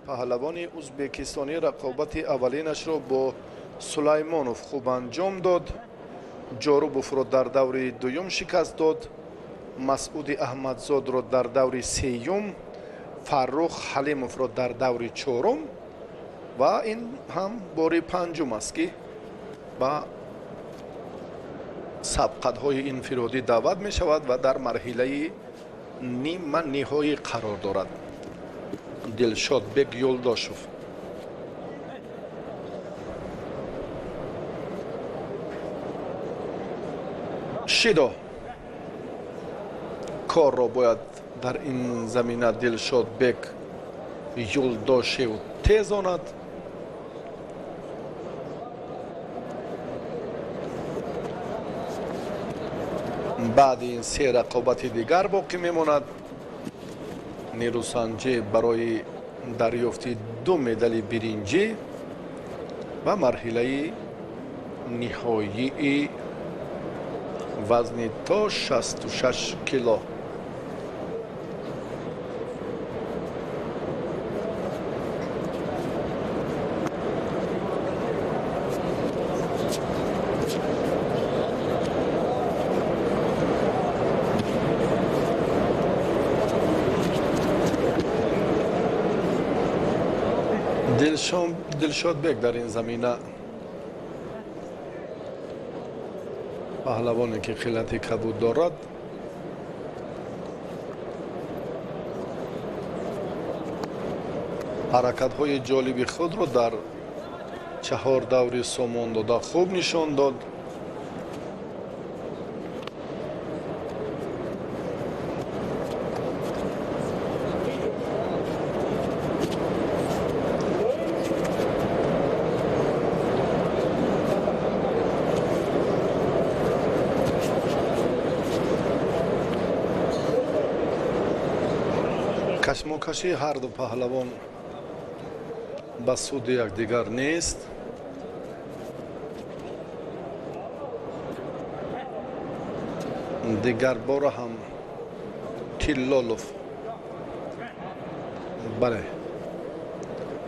Паҳлавони узбекистонӣ рақобати аввалинашро бо Сулаймонов хуб анҷом дод. Ҷорубовро дар даври дуюм шикаст дод. Масъуди Аҳмадзодро дар даври сеюм, Фаррух Ҳалимовро дар даври чорум ва ин ҳам бори панҷум аст, ки ба сабқатҳои инфиродӣ даъват мешавад ва дар марҳилаи нима ниҳоӣ қарор дорад. Дилшодбек Юлдошев. Шидо корро бояд дар ин замина Дилшодбек Юлдошев тезонад. Баъди ин се рақобати дигар боқӣ мемонад. Нерӯсанҷӣ барои дарёфти ду медали биринҷӣ ва марҳилаи ниҳоии вазни то 66 кило. Дилшодбек дар ин замина паҳлавоне ки хилати кабуд дорад, ҳаракатҳои ҷолиби худро дар чаҳор даври сомон дода хуб нишон дод. Кашмокашии ҳарду паҳлавон ба суди якдигар нест. Дигар бора ҳам Тиллолов бале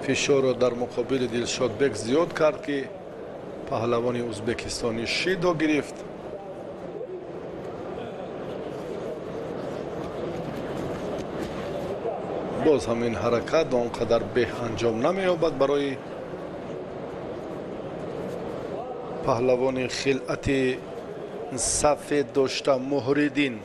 фишорро дар муқобили Дилшодбек зиёд кард, ки паҳлавони узбекистонӣ шидо гирифт. Боз ҳам ин ҳаракат он қадар беҳ анҷом намеёбад барои паҳлавони хилъати сафед дошта Муҳриддин.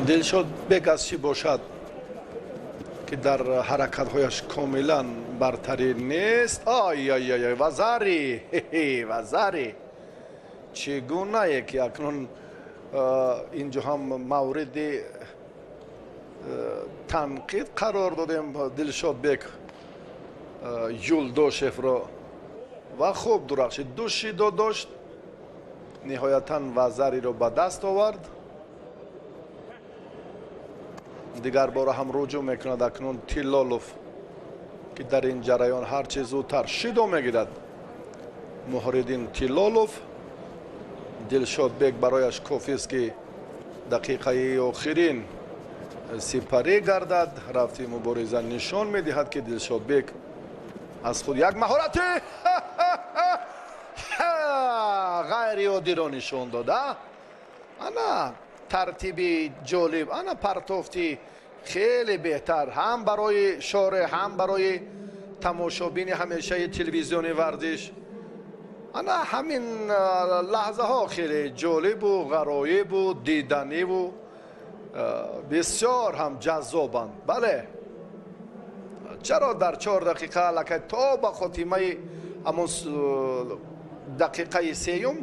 Дилшодбек аз чӣ бошад, ки дар ҳаракатҳояш комилан бартарӣ нест. Ай-ай-ай, вазари, вазари чӣ гунае ки акнун инҷо ҳам мавриди танқид қарор додем Дилшодбек Юлдошевро ва хуб дурахшид. Ду шидо дошт, ниҳоятан вазариро ба даст овард. Дигар бора ҳам руҷӯъ мекунад акнун Тиллолов, ки дар ин ҷараён ҳарчи зудтар шидо мегирад. Муҳриддин Тиллолов. Дилшодбек барояш кофист, ки дақиқаи охирин сипарӣ гардад. Рафти мубориза нишон медиҳад, ки Дилшодбек аз худ як маҳорати ғайриоддиро нишон дода. Ана тартиби ҷолиб, ана партофти хеле беҳтар ҳам барои шореҳ, ҳам барои тамошобини ҳамешаи телевизиони варзиш. Ана ҳамин лаҳзаҳо хеле ҷолибу ғароибу диданиву бисёр ҳам ҷаззобанд. Бале, чаро дар 4 дақиқа аллакай то ба хотимаи ҳамон дақиқаи сеюм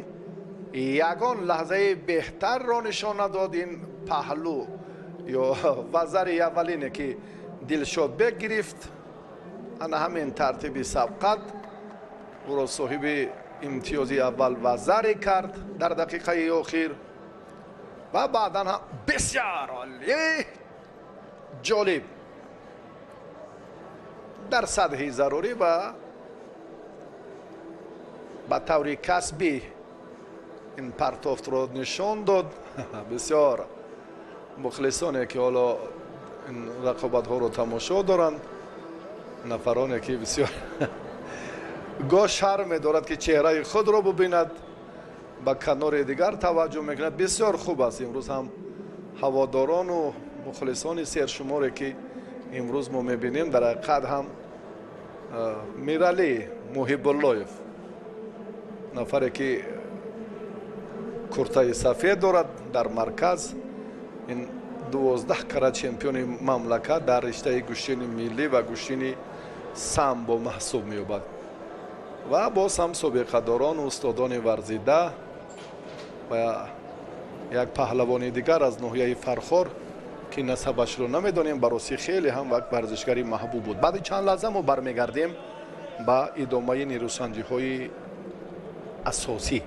ягон лаҳзаи беҳтарро нишон надод ин паҳлӯ ё вазари аввалине, ки Дилшодбек гирифт. Ана ҳамин тартиби сабқат ӯро соҳиби имтиёзи аввал вазаре кард дар дақиқаи охир ва баъдан ҳам бисёр олӣ ҷолиб дар сатҳи зарурӣ ва ба таври касбӣ ин партофтро нишон дод. Бисёр Мухлисоне ки ҳоло ин рақобатҳоро тамошо доранд, нафароне ки бисёр гоҳ шарм медорад, ки чеҳраи худро бубинад, ба канори дигар таваҷҷӯҳ мекунад. Бисёр хуб аст, имрӯз ҳам ҳаводорону мухлисони сершуморе ки имрӯз мо мебинем, дар ҳақиқат ҳам Миралӣ Муҳибуллоев, нафаре ки куртаи сафед дорад дар марказ, ин 12 кара чемпиони мамлакат дар риштаи гӯштини миллӣ ва гӯштини самбо маҳсуб меёбад ва боз ҳам собиқадорону устодони варзида ва як паҳлавони дигар аз ноҳияи Фархор, ки насабашро намедонем, ба ростӣ хеле ҳам як варзишгари маҳбуб буд. Баъди чанд лаҳза мо бармегардем ба идомаи нерӯсанҷиҳои асосӣ.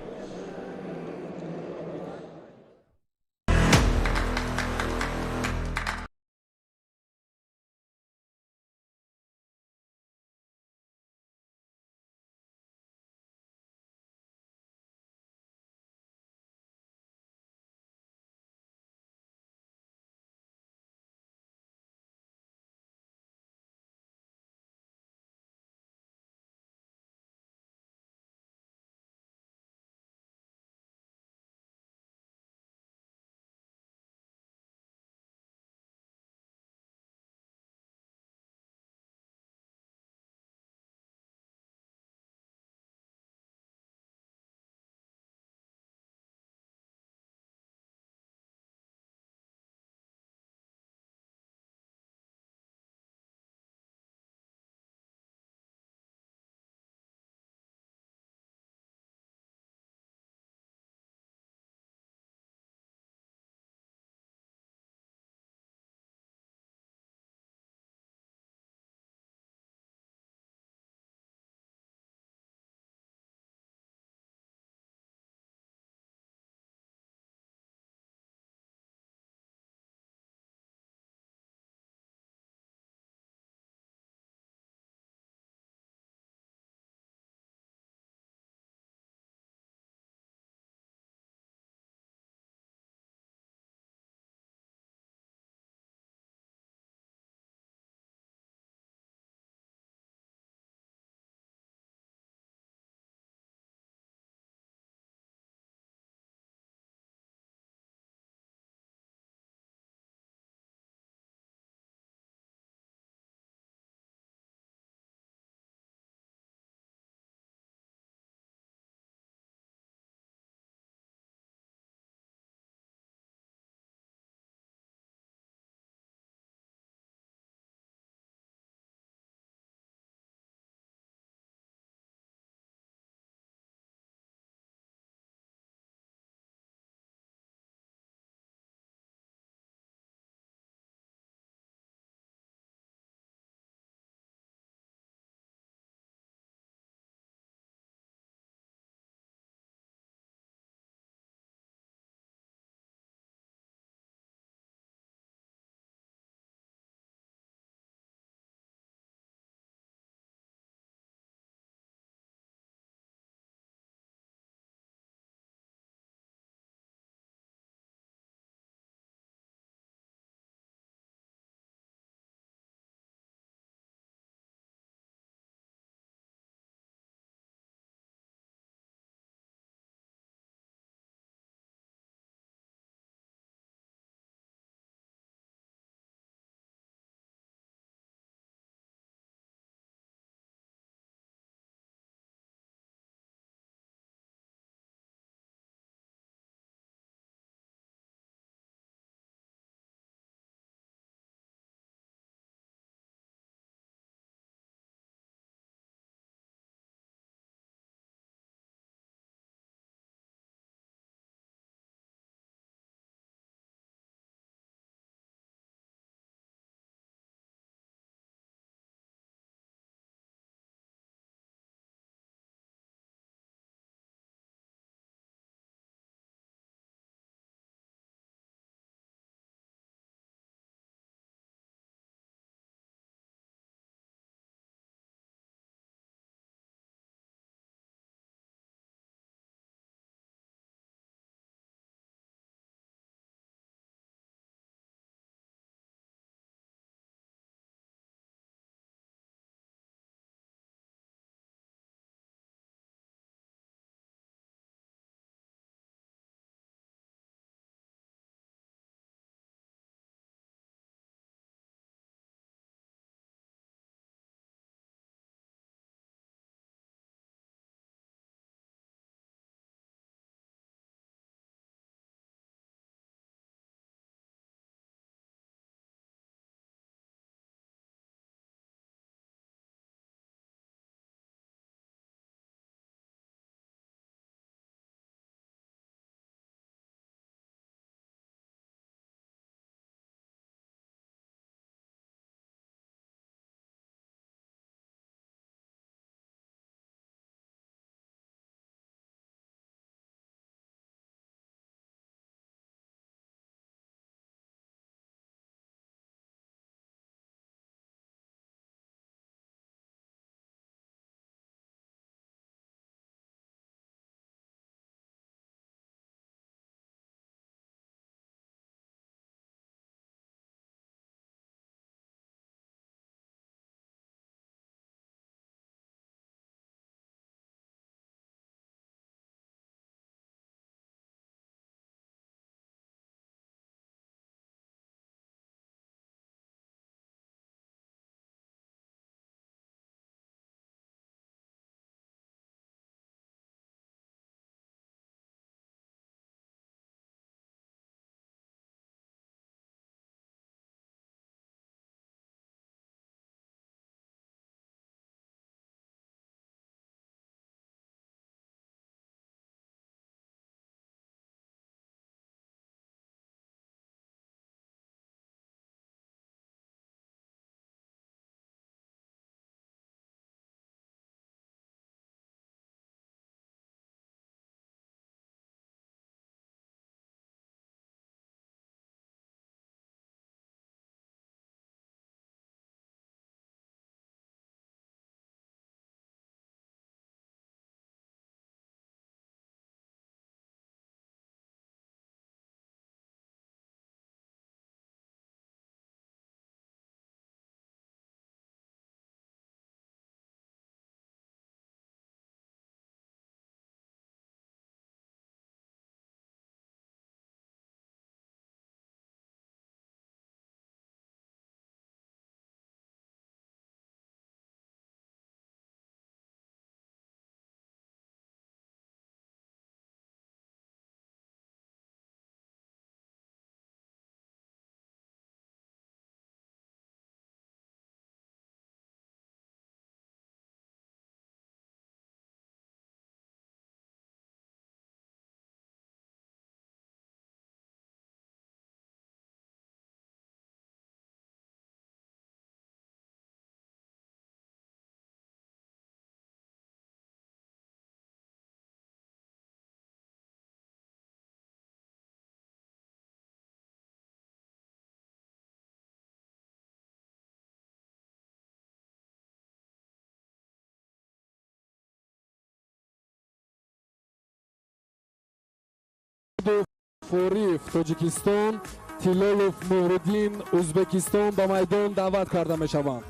Додов Ориф, Тоҷикистон, Тиллолов Муҳриддин, Ӯзбекистон ба майдон даъват карда мешаванд.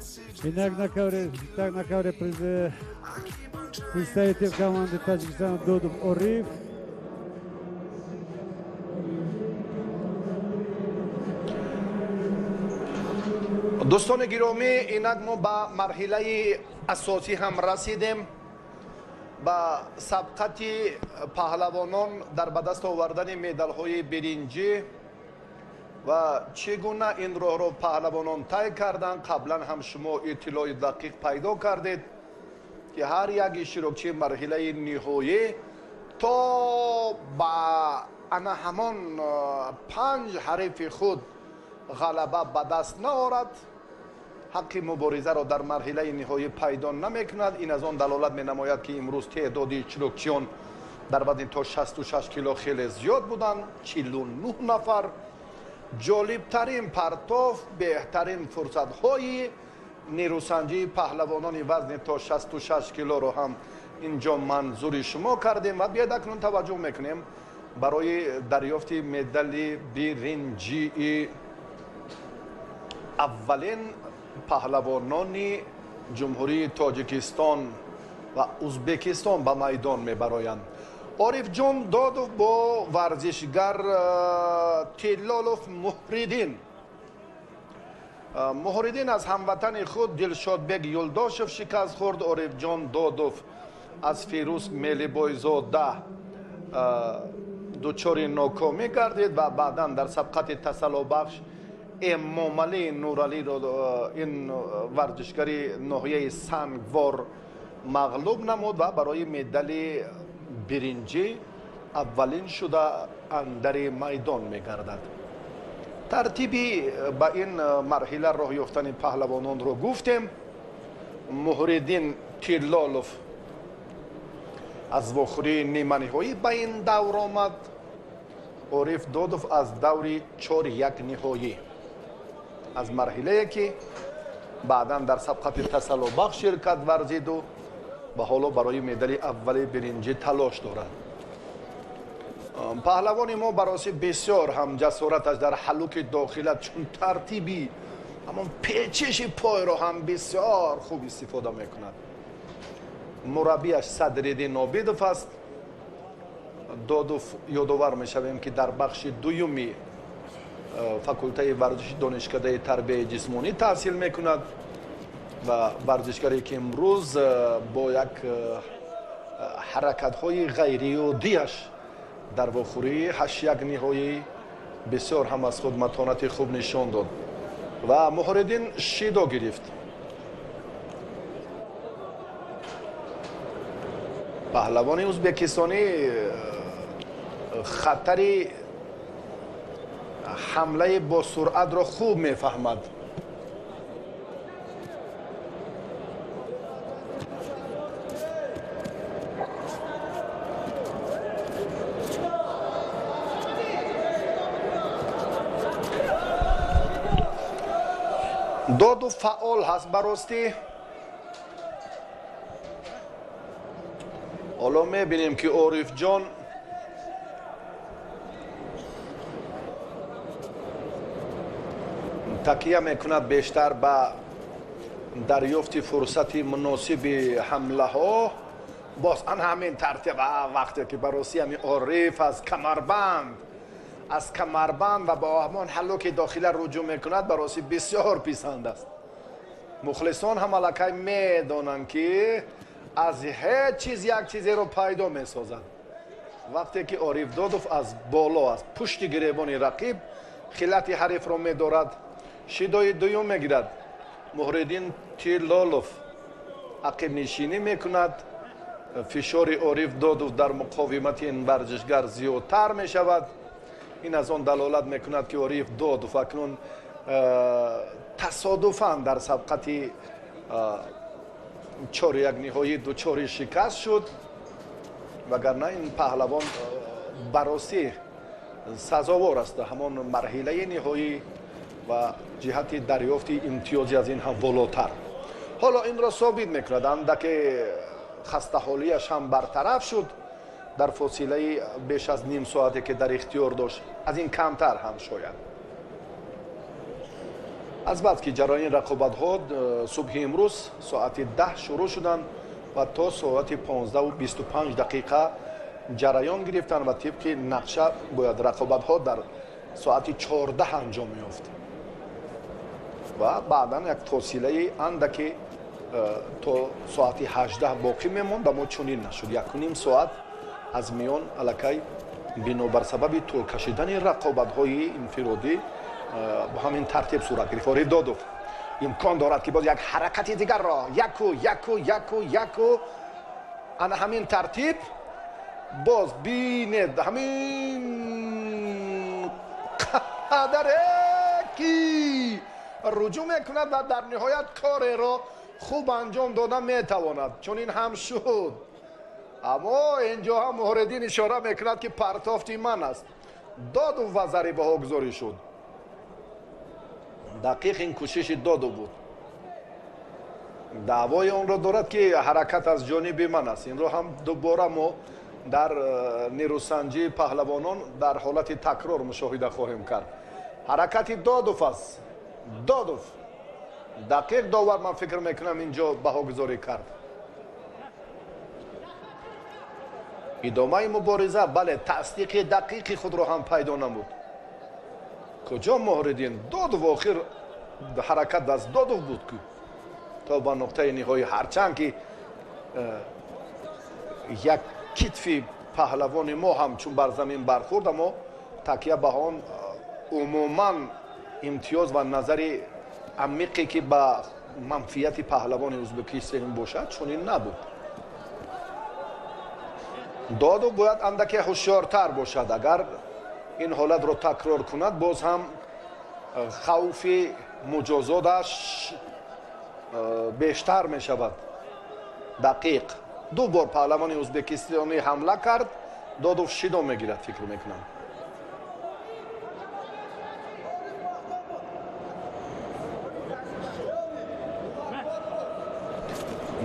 Инак на ковре представитель команды Таджикистана Додов Ориф. Дӯстони гиромӣ, инак мо ба марҳилаи асосӣ ҳам расидем, ба сабқати паҳлавонон дар ба даст овардани медалҳои биринҷӣ ва чӣ гуна ин роҳро паҳлавонон тай карданд. Қаблан ҳам шумо иттилои дақиқ пайдо кардед, ки ҳар як иштирокчии марҳилаи ниҳоӣ то ба ана ҳамон 5 ҳарифи худ ғалаба ба даст наорад, ҳаққи муборизаро дар марҳилаи ниҳоӣ пайдо намекунад. Ин аз он далолат менамояд, ки имрӯз теъдоди иштирокчиён дар вазни то 66 кило хеле зиёд буданд, 49 нафар. Ҷолибтарин партоф, беҳтарин фурсатҳои нерӯсанҷии паҳлавонони вазни то 66 килоро ҳам инҷо манзури шумо кардем ва биёед акнун таваҷҷӯҳ мекунем барои дарёфти медали биринҷии аввалин паҳлавонони Ҷумҳурии Тоҷикистон ва Ӯзбекистон ба майдон мебароянд. Орифҷон Додов бо варзишгар Тиллолов Муҳриддин. Муҳриддин аз ҳамватани худ Дилшодбек Юлдошев шикаст хӯрд. Орифҷон Додов аз Фирӯз Мелибойзода дучори нокомӣ гардид ва баъдан дар сабқати тасаллобахш Эмомалӣ Нуралиро ин варзишгари ноҳияи Сангвор мағлуб намуд ва барои медали биринҷӣ аввалин шуда андари майдон мегардад. Тартиби ба ин марҳила роҳ ёфтани паҳлавононро гуфтем. Муҳриддин Тиллолов аз вохӯрии ниманиҳоӣ ба ин давр омад. Ориф Додов аз даври 4-1 ниҳоӣ, аз марҳилае ки баъдан дар сабқати тасаллобахш ширкат варзиду ва ҳоло барои медали аввали биринҷӣ талош дорад. Паҳлавони мо бароси бисёр ҳам ҷасораташ дар ҳаллуки дохила, чун тартиби ҳамон печиши пойро ҳам бисёр хуб истифода мекунад. Мураббияш Садриддин Обидов аст. Додов ёдовар мешавем, ки дар бахши дуюми факултаи варзиши донишкадаи тарбияи ҷисмонӣ таҳсил мекунад ва варзишгаре ки имрӯз бо як ҳаракатҳои ғайриоддиаш дар вохӯрии 8-1 ниҳоӣ бисёр ҳам аз худ матонати хуб нишон дод ва Муҳриддин шидо гирифт. Паҳлавони ӯзбекистонӣ хатари ҳамлаи бо суръатро хуб мефаҳмад. Додов фаъол ҳаст баростӣ. Ҳоло мебинем, ки Орифҷон такия мекунад бештар ба дарёфти фурсати муносиби ҳамлаҳо. Боз ан ҳамин тартиб, вақте ки барости ҳамин Ориф аз камарбанд ва бо ҳамон ҳаллуки дохила руҷӯъ мекунад, барости бисёр писанд аст. Мухлисон ҳам аллакай медонанд, ки аз ҳеҷ чиз як чизеро пайдо месозад. Вақте ки Ориф Додов аз боло, аз пушти гиребони рақиб хилати ҳарифро медорад, шидои дуюм мегирад. Муҳриддин Тиллолов ақибнишинӣ мекунад. Фишори Ориф Додов дар муқовимати ин варзишгар зиёдтар мешавад. Ин аз он далолат мекунад, ки Ориф Додов акнун тасодуфан дар сабқати 4-1 ниҳоӣ дучори шикаст шуд, вагарна ин паҳлавон баростӣ сазовор аст ҳамон марҳилаи ниҳоӣ ва ҷиҳати дарёфти имтиёзи аз ин ҳам волотар. Ҳоло инро собит мекунад, андаке хастаҳолияш ҳам бартараф шуд. Дар фосилаи беш аз ним соате ки дар ихтиёр дошт, аз ин камтар ҳам шояд. Аз баъд ки ҷараёни рақобатҳо субҳи имрӯз соати 10 шурӯъ шуданд ва то соати 15:25 дақиқа ҷараён гирифтанд ва тибқи нақша бояд рақобатҳо дар соати 14 анҷом меёфт ва баъдан як фосилаи андаке то соати 18 боқӣ мемонд, аммо чунин нашуд. 1,5 соат аз миён аллакай бинобар сабаби тӯл кашидани рақобатҳои инфиродӣ бо ҳамин тартиб сурат гирифт. Ориф Додов имкон дорад ки боз як ҳаракати дигарро яку яку яку яку ана ҳамин тартиб боз бинед, ҳамин қадаре ки руҷӯъ мекунад ва дар ниҳоят кореро хуб анҷом дода метавонад. Чунин ҳам шуд, аммо инҷо ҳам Муҳриддин ишора мекунад ки партофти ман аст. Додов ва зарибаҳо гузорӣ шуд. Дақиқ ин кӯшиши Додов буд. Даъвои онро дорад ки ҳаракат аз ҷониби ман аст. Инро ҳам дубора мо дар нерӯсанҷии паҳлавонон дар ҳолати такрор мушоҳида хоҳем кард. Ҳаракати Додов аст. Додов дақиқ довар, ман фикр мекунам, инҷо баҳогузорӣ кард. Идомаи мубориза, бале, тасдиқи дақиқи худро ҳам пайдо намуд. Куҷо Муҳриддин? Додов охир ҳаракат аз Додов буд ки то ба нуқтаи ниҳоӣ, ҳарчанд ки як китфи паҳлавони мо ҳам чун бар замин бархӯрд, аммо такя ба он умуман имтиёз ва назари амиқе ки ба манфиати паҳлавони Ӯзбекистон бошад чунин набуд. Додов бояд андаке ҳушёртар бошад. Агар ин ҳолатро такрор кунад, боз ҳам хавфи муҷозоташ бештар мешавад. Дақиқ ду бор паҳлавони ӯзбекистонӣ ҳамла кард, Додов шидо мегирад, фикр мекунам.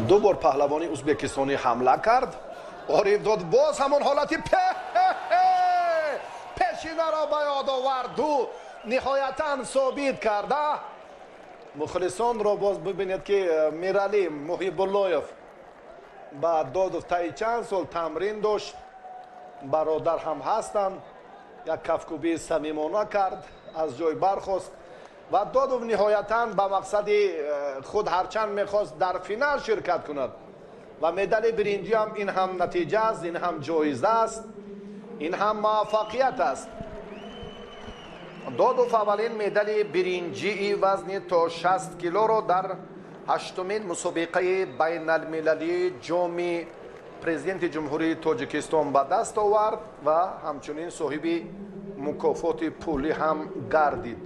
Ду бор паҳлавони ӯзбекистонӣ ҳамла кард. Ориф дод боз ҳамон ҳолати пешинаро ба ёд оварду ниҳоятан собит карда. Мухлисонро боз бибинед ки Мирали Муҳибуллоев ба Додов таи чанд сол тамрин дошт, бародар ҳам ҳастанд, як кафкӯбии самимона кард, аз ҷой бархост ва Додов ниҳоятан ба мақсади худ ҳарчанд мехост дар финал ширкат кунад ва медали биринҷӣ ҳам ин ҳам натиҷа аст, ин ҳам ҷоиза аст, ин ҳам муваффақият аст. Додов аввалин медали биринҷии вазни то 60 килоро дар 8-умин мусобиқаи байналмилалии ҷоми президенти Ҷумҳурии Тоҷикистон ба даст овард ва ҳамчунин соҳиби мукофоти пулӣ ҳам гардид.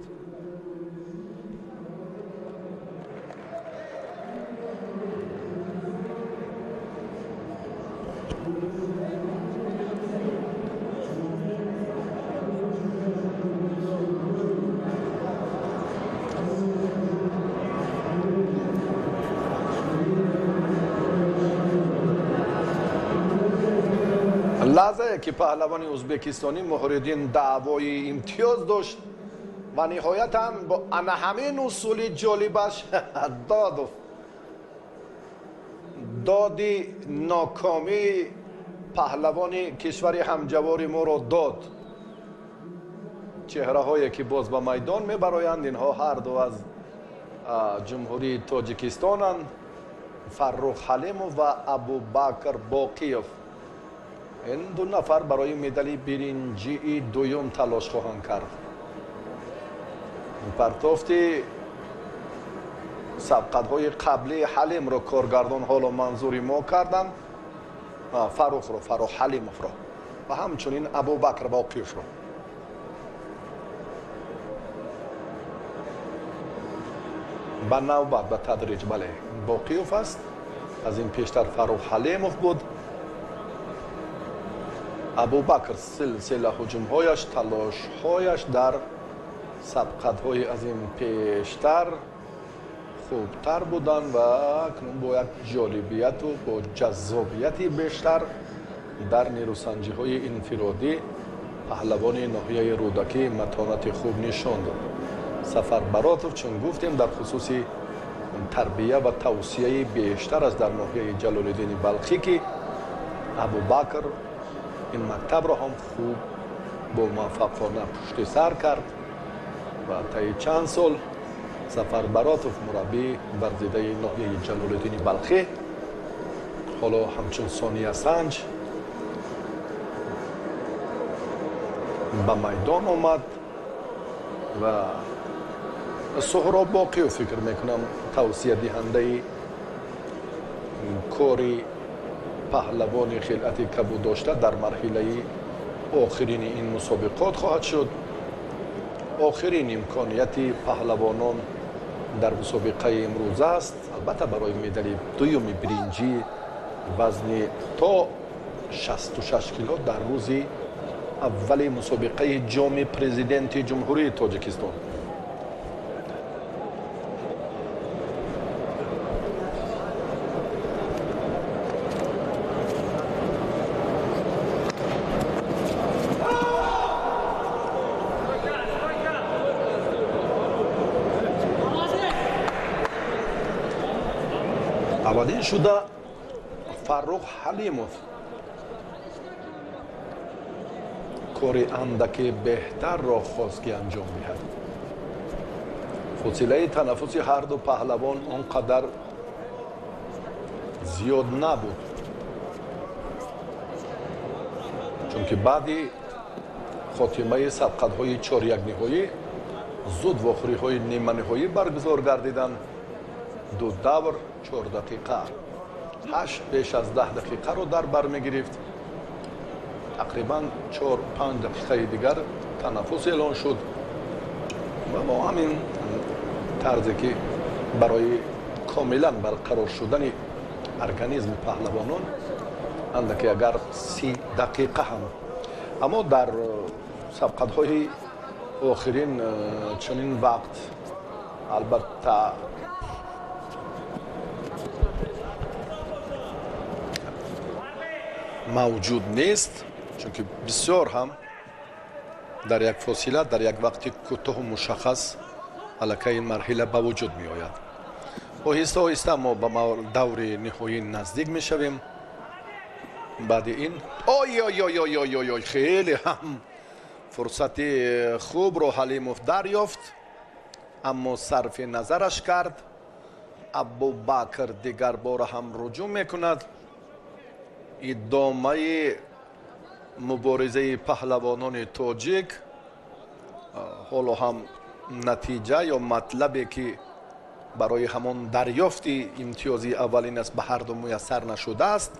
Лаҳзае ки паҳлавони ӯзбекистонӣ Муҳриддин даъвои имтиёз дошт ва ниҳоятан бо ана ҳамин усули ҷолибаш Додов доди нокомии паҳлавони кишвари ҳамҷавори моро дод. Чеҳраҳое ки боз ба майдон мебароянд, инҳо ҳарду аз Ҷумҳурии Тоҷикистонанд, Фаррух Ҳалимов ва Абубакр Боқиев. Ин ду нафар барои медали биринҷии дуюм талош хоҳанд кард. Партофти сабқатҳои қаблии Ҳалимро коргардон ҳоло манзури мо карданд, Фаррухро, Фаррух Ҳалимовро ва ҳамчунин Абубакр Боқиевро. Ба навбат, ба тадриҷ, бале, Боқиев аст, аз ин пештар Фаррух Ҳалимов буд. Абубакр силсила ҳуҷумҳояш, талошҳояш дар сабқатҳои аз ин пештар хубтар буданд ва акнун бо як ҷолибияту бо ҷаззобияти бештар Дар нерӯсанҷиҳои инфиродӣ паҳлавони ноҳияи Рӯдакӣ матонати хуб нишон дод. Сафар Баротов, чун гуфтем, дар хусуси тарбия ва тавсияи бештар аст дар ноҳияи Ҷалолиддини Балхӣ, ки Абубакр ин мактабро ҳам хуб бо муваффақона пушти сар кард ва таи чанд сол Сафар Баротов, мураббии варзидаи ноҳияи Ҷалолиддини Балхӣ, ҳоло ҳамчун сониясанҷ ба майдон омад ва Суҳроб Боқиев, фикр мекунам, тавсиядиҳандаи кори паҳлавони хилъати кабуддошта дар марҳилаи охирини ин мусобиқот хоҳад шуд. Охирин имконияти паҳлавонон дар мусобиқаи имрӯза аст, албатта барои медали дуюми биринҷӣ вазни то 66 кило дар рӯзи аввали мусобиқаи ҷоми президенти Ҷумҳурии Тоҷикистон. Аввалин шуда Фаррух Ҳалимов кори андаке беҳтарро хост, ки анҷом диҳад. Фосилаи танаффуси ҳарду паҳлавон он қадар зиёд набуд, чунки баъди хотимаи сабқатҳои чорякниҳоӣ зуд вохӯриҳои ниманиҳоӣ баргузор гардиданд. Ду давр 4 дақиқа, 8 беш аз 10 дақиқаро дар бар мегирифт. Тақрибан 4-5 дақиқаи дигар танаффус эълон шуд ва бо ҳамин тарзе, ки барои комилан барқарор шудани организми паҳлавонон андаке агар 30 дақиқа ҳам, аммо дар сабқатҳои охирин чунин вақт албатта мавҷуд нест, чунки бисёр ҳам дар як фосила, дар як вақти кӯтоҳу мушаххас аллакай ин марҳила ба вуҷуд меояд. Оҳиста оҳиста мо ба даври ниҳоӣ наздик мешавем. Баъди ин ой ой ой ой ой ой ой, хеле ҳам фурсати хубро Ҳалимов дарёфт, аммо сарфи назараш кард. Абубакр дигар бора ҳам руҷӯъ мекунад. Идомаи муборизаи паҳлавонони тоҷик ҳоло ҳам натиҷа ё матлабе, ки барои ҳамон дарёфти имтиёзи аввалин аст, ба ҳарду муяссар нашудааст.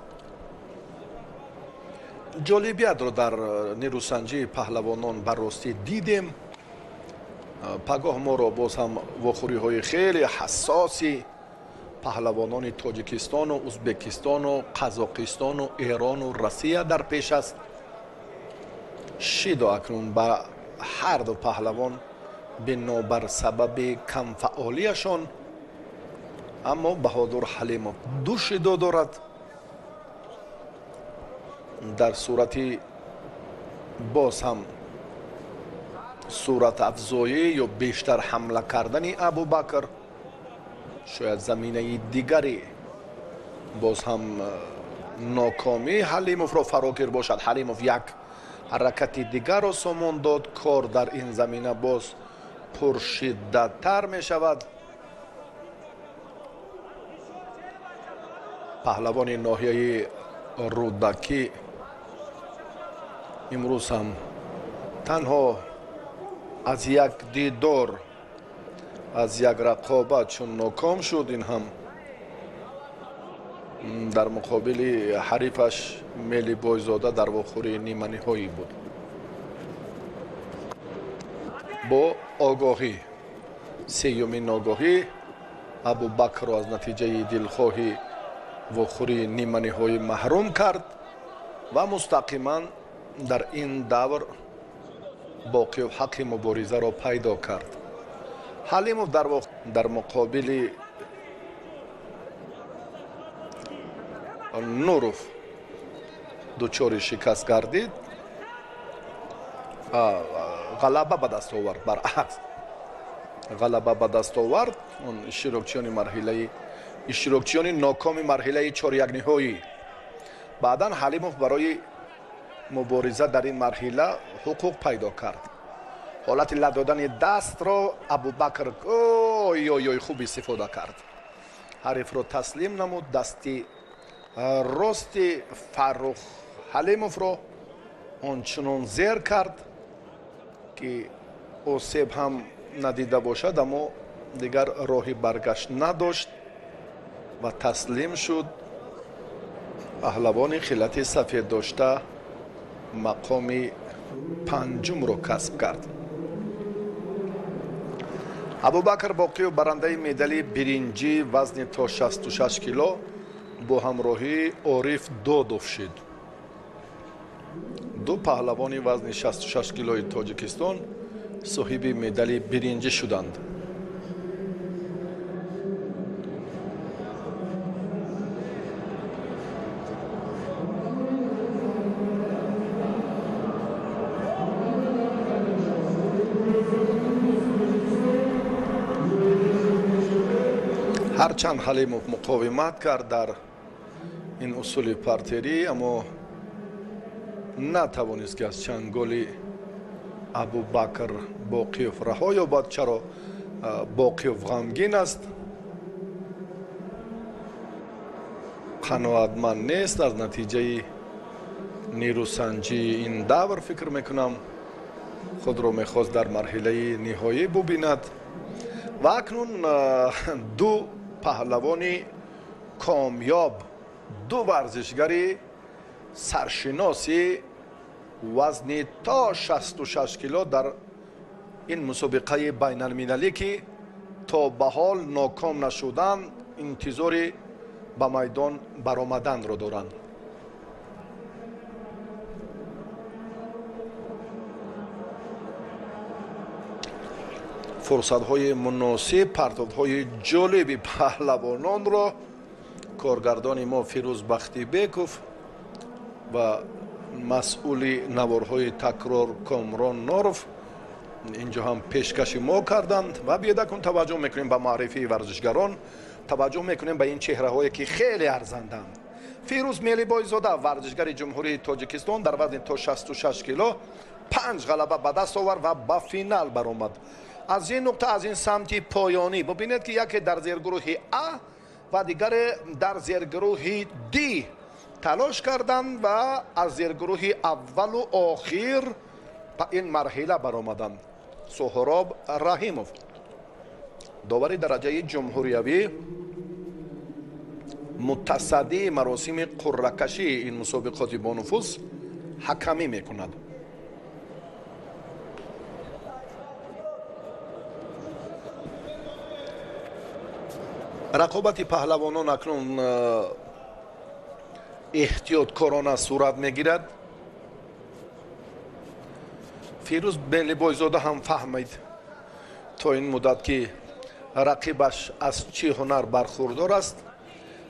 Ҷолибиятро дар нерӯсанҷии паҳлавонон ба ростӣ дидем. Пагоҳ моро боз ҳам вохӯриҳои хеле ҳассоси паҳлавонони Тоҷикистону Узбекистону Қазоқистону Эрону Россия дар пеш аст. Шидо акнун ба ҳарду паҳлавон бинобар сабаби камфаъолияшон, аммо Баҳодур Ҳалимов ду шидо дорад. Дар сурати боз ҳам суратафзоӣ ё бештар ҳамла кардани Абубакр, шояд заминаи дигаре боз ҳам нокомии Ҳалимовро фарогир бошад. Ҳалимов як ҳаракати дигарро сомон дод, кор дар ин замина боз пуршиддаттар мешавад. Паҳлавони ноҳияи Рӯдакӣ имрӯз ҳам танҳо аз як дидор, аз як рақобат чун ноком шуд, ин ҳам дар муқобили ҳарифаш Мелибойзода дар вохӯрии ниманиҳоӣ буд. Бо огоҳӣ, сеюмин огоҳӣ Абубакрро аз натиҷаи дилхоҳи вохӯрии ниманиҳоӣ маҳрум кард ва мустақиман дар ин давр Боқиев ҳаққи муборизаро пайдо кард. Ҳалимов дар муқобили Нуров дучори шикаст гардид, ғалаба ба даст овард. Баръакс, ғалаба ба даст овард. Он иштирокчиёни марҳилаи иштирокчиёни нокоми марҳилаи чорякниҳоӣ. Баъдан Ҳалимов барои мубориза дар ин марҳила ҳуқуқ пайдо кард. Ҳолати ла додани дастро Абубакр ой ой ой хуб истифода кард. Ҳарифро таслим намуд. Дасти рости Фаррух Ҳалимовро ончунон зер кард, ки осеб ҳам надида бошад, аммо дигар роҳи баргашт надошт ва таслим шуд. Паҳлавони хилати сафед дошта мақоми панҷумро касб кард. Абубакр Боқиев барандаи медали биринҷӣ вазни то 66 кило бо ҳамроҳии Ориф Додов шид. Ду паҳлавони вазни 66 килои Тоҷикистон соҳиби медали биринҷӣ шуданд. Ҳарчанд Ҳалимов муқовимат кард дар ин усули партерӣ, аммо натавонист, ки аз чанголи Абубакр Боқиев раҳо ёбад. Чаро Боқиев ғамгин аст, қаноатманд нест аз натиҷаи нерӯсанҷии ин давр. Фикр мекунам, худро мехост дар марҳилаи ниҳоӣ бубинад. Ва акнун ду паҳлавони комёб, ду варзишгари саршиноси вазни то 66 кило дар ин мусобиқаи байналмилалӣ, ки то ба ҳол ноком нашуданд, интизори ба майдон баромаданро доранд. Фурсатҳои муносиб, партовҳои ҷолиби паҳлавононро коргардони мо Фирӯз Бахтибеков ва масъули наворҳои такрор Комрон Норов инҷо ҳам пешкаши мо карданд. Ва биёед акнун таваҷҷӯҳ мекунем ба маърифии варзишгарон, таваҷҷӯҳ мекунем ба ин чеҳраҳое, ки хеле арзанданд. Фирӯз Мелибойзода, варзишгари Ҷумҳурии Тоҷикистон, дар вазни то 66 кило 5 ғалаба ба даст овард ва ба финал баромад. Аз ин нуқта, аз ин самти поёнӣ бубинед, ки яке дар зергурӯҳи А ва дигаре дар зергурӯҳи Д талош карданд ва аз зергурӯҳи аввалу охир ба ин марҳила баромаданд. Суҳроб Раҳимов, довари дараҷаи ҷумҳуриявӣ, мутасаддии маросими қурракашии ин мусобиқоти бонуфуз, ҳакамӣ мекунад. Рақобати паҳлавонон акнун эҳтиёткорона сурат мегирад. Фирӯз Мелибойзода ҳам фаҳмид то ин муддат, ки рақибаш аз чӣ ҳунар бархурдор аст,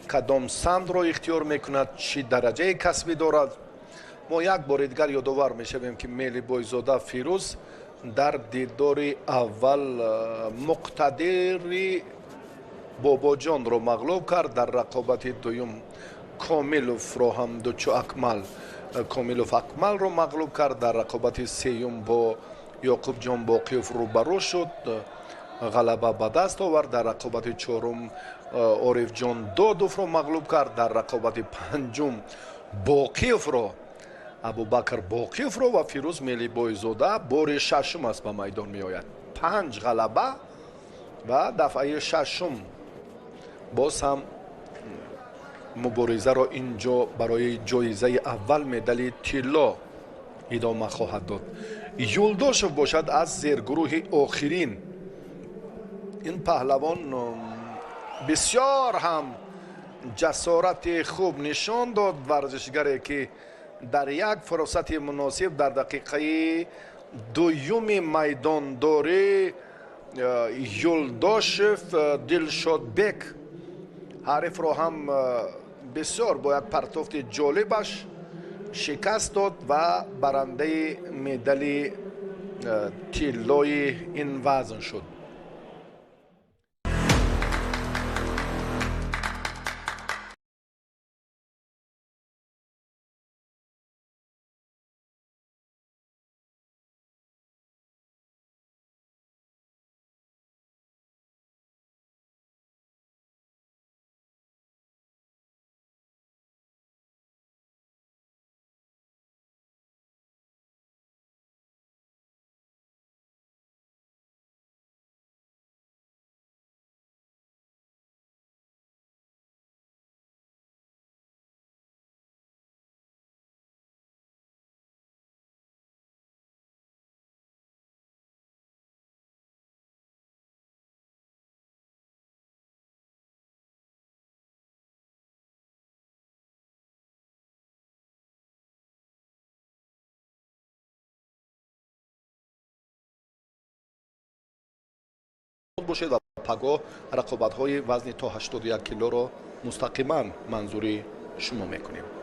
кадом самтро ихтиёр мекунад, чӣ дараҷаи касбӣ дорад. Мо як бори дигар ёдовар мешавем, ки Мелибойзода Фирӯз дар дидори аввал муқтадири Бобоҷонро мағлуб кард. Дар рақобати дуюм Комиловро ҳам дучу Акмал, Комилов Акмалро мағлуб кард. Дар рақобати сеюм бо Ёқубҷон Боқиев рӯбарӯ шуд, ғалаба ба даст овард. Дар рақобати чорум Орифҷон Додовро мағлуб кард. Дар рақобати панҷум Боқиевро, Абубакр Боқиевро ва Фирӯз Мелибойзода бори шашум аст ба майдон меояд. 5 ғалаба ва дафъаи шашум боз ҳам муборизаро инҷо барои ҷоизаи аввал медали тилло идома хоҳад дод. Юлдошев бошад аз зергурӯҳи охирин. Ин паҳлавон бисёр ҳам ҷасорати хуб нишон дод. Варзишгаре, ки дар як фурсати муносиб дар дақиқаи дуюми майдондорӣ Юлдошев Дилшодбек ҳарифро ҳам бисёр бо як партофти ҷолибаш Шикаст дод ва барандаи медали тиллои ин вазн шуд. Бошед ва пагоҳ рақобатҳои вазни то 81 килоро мустақиман манзури шумо мекунем.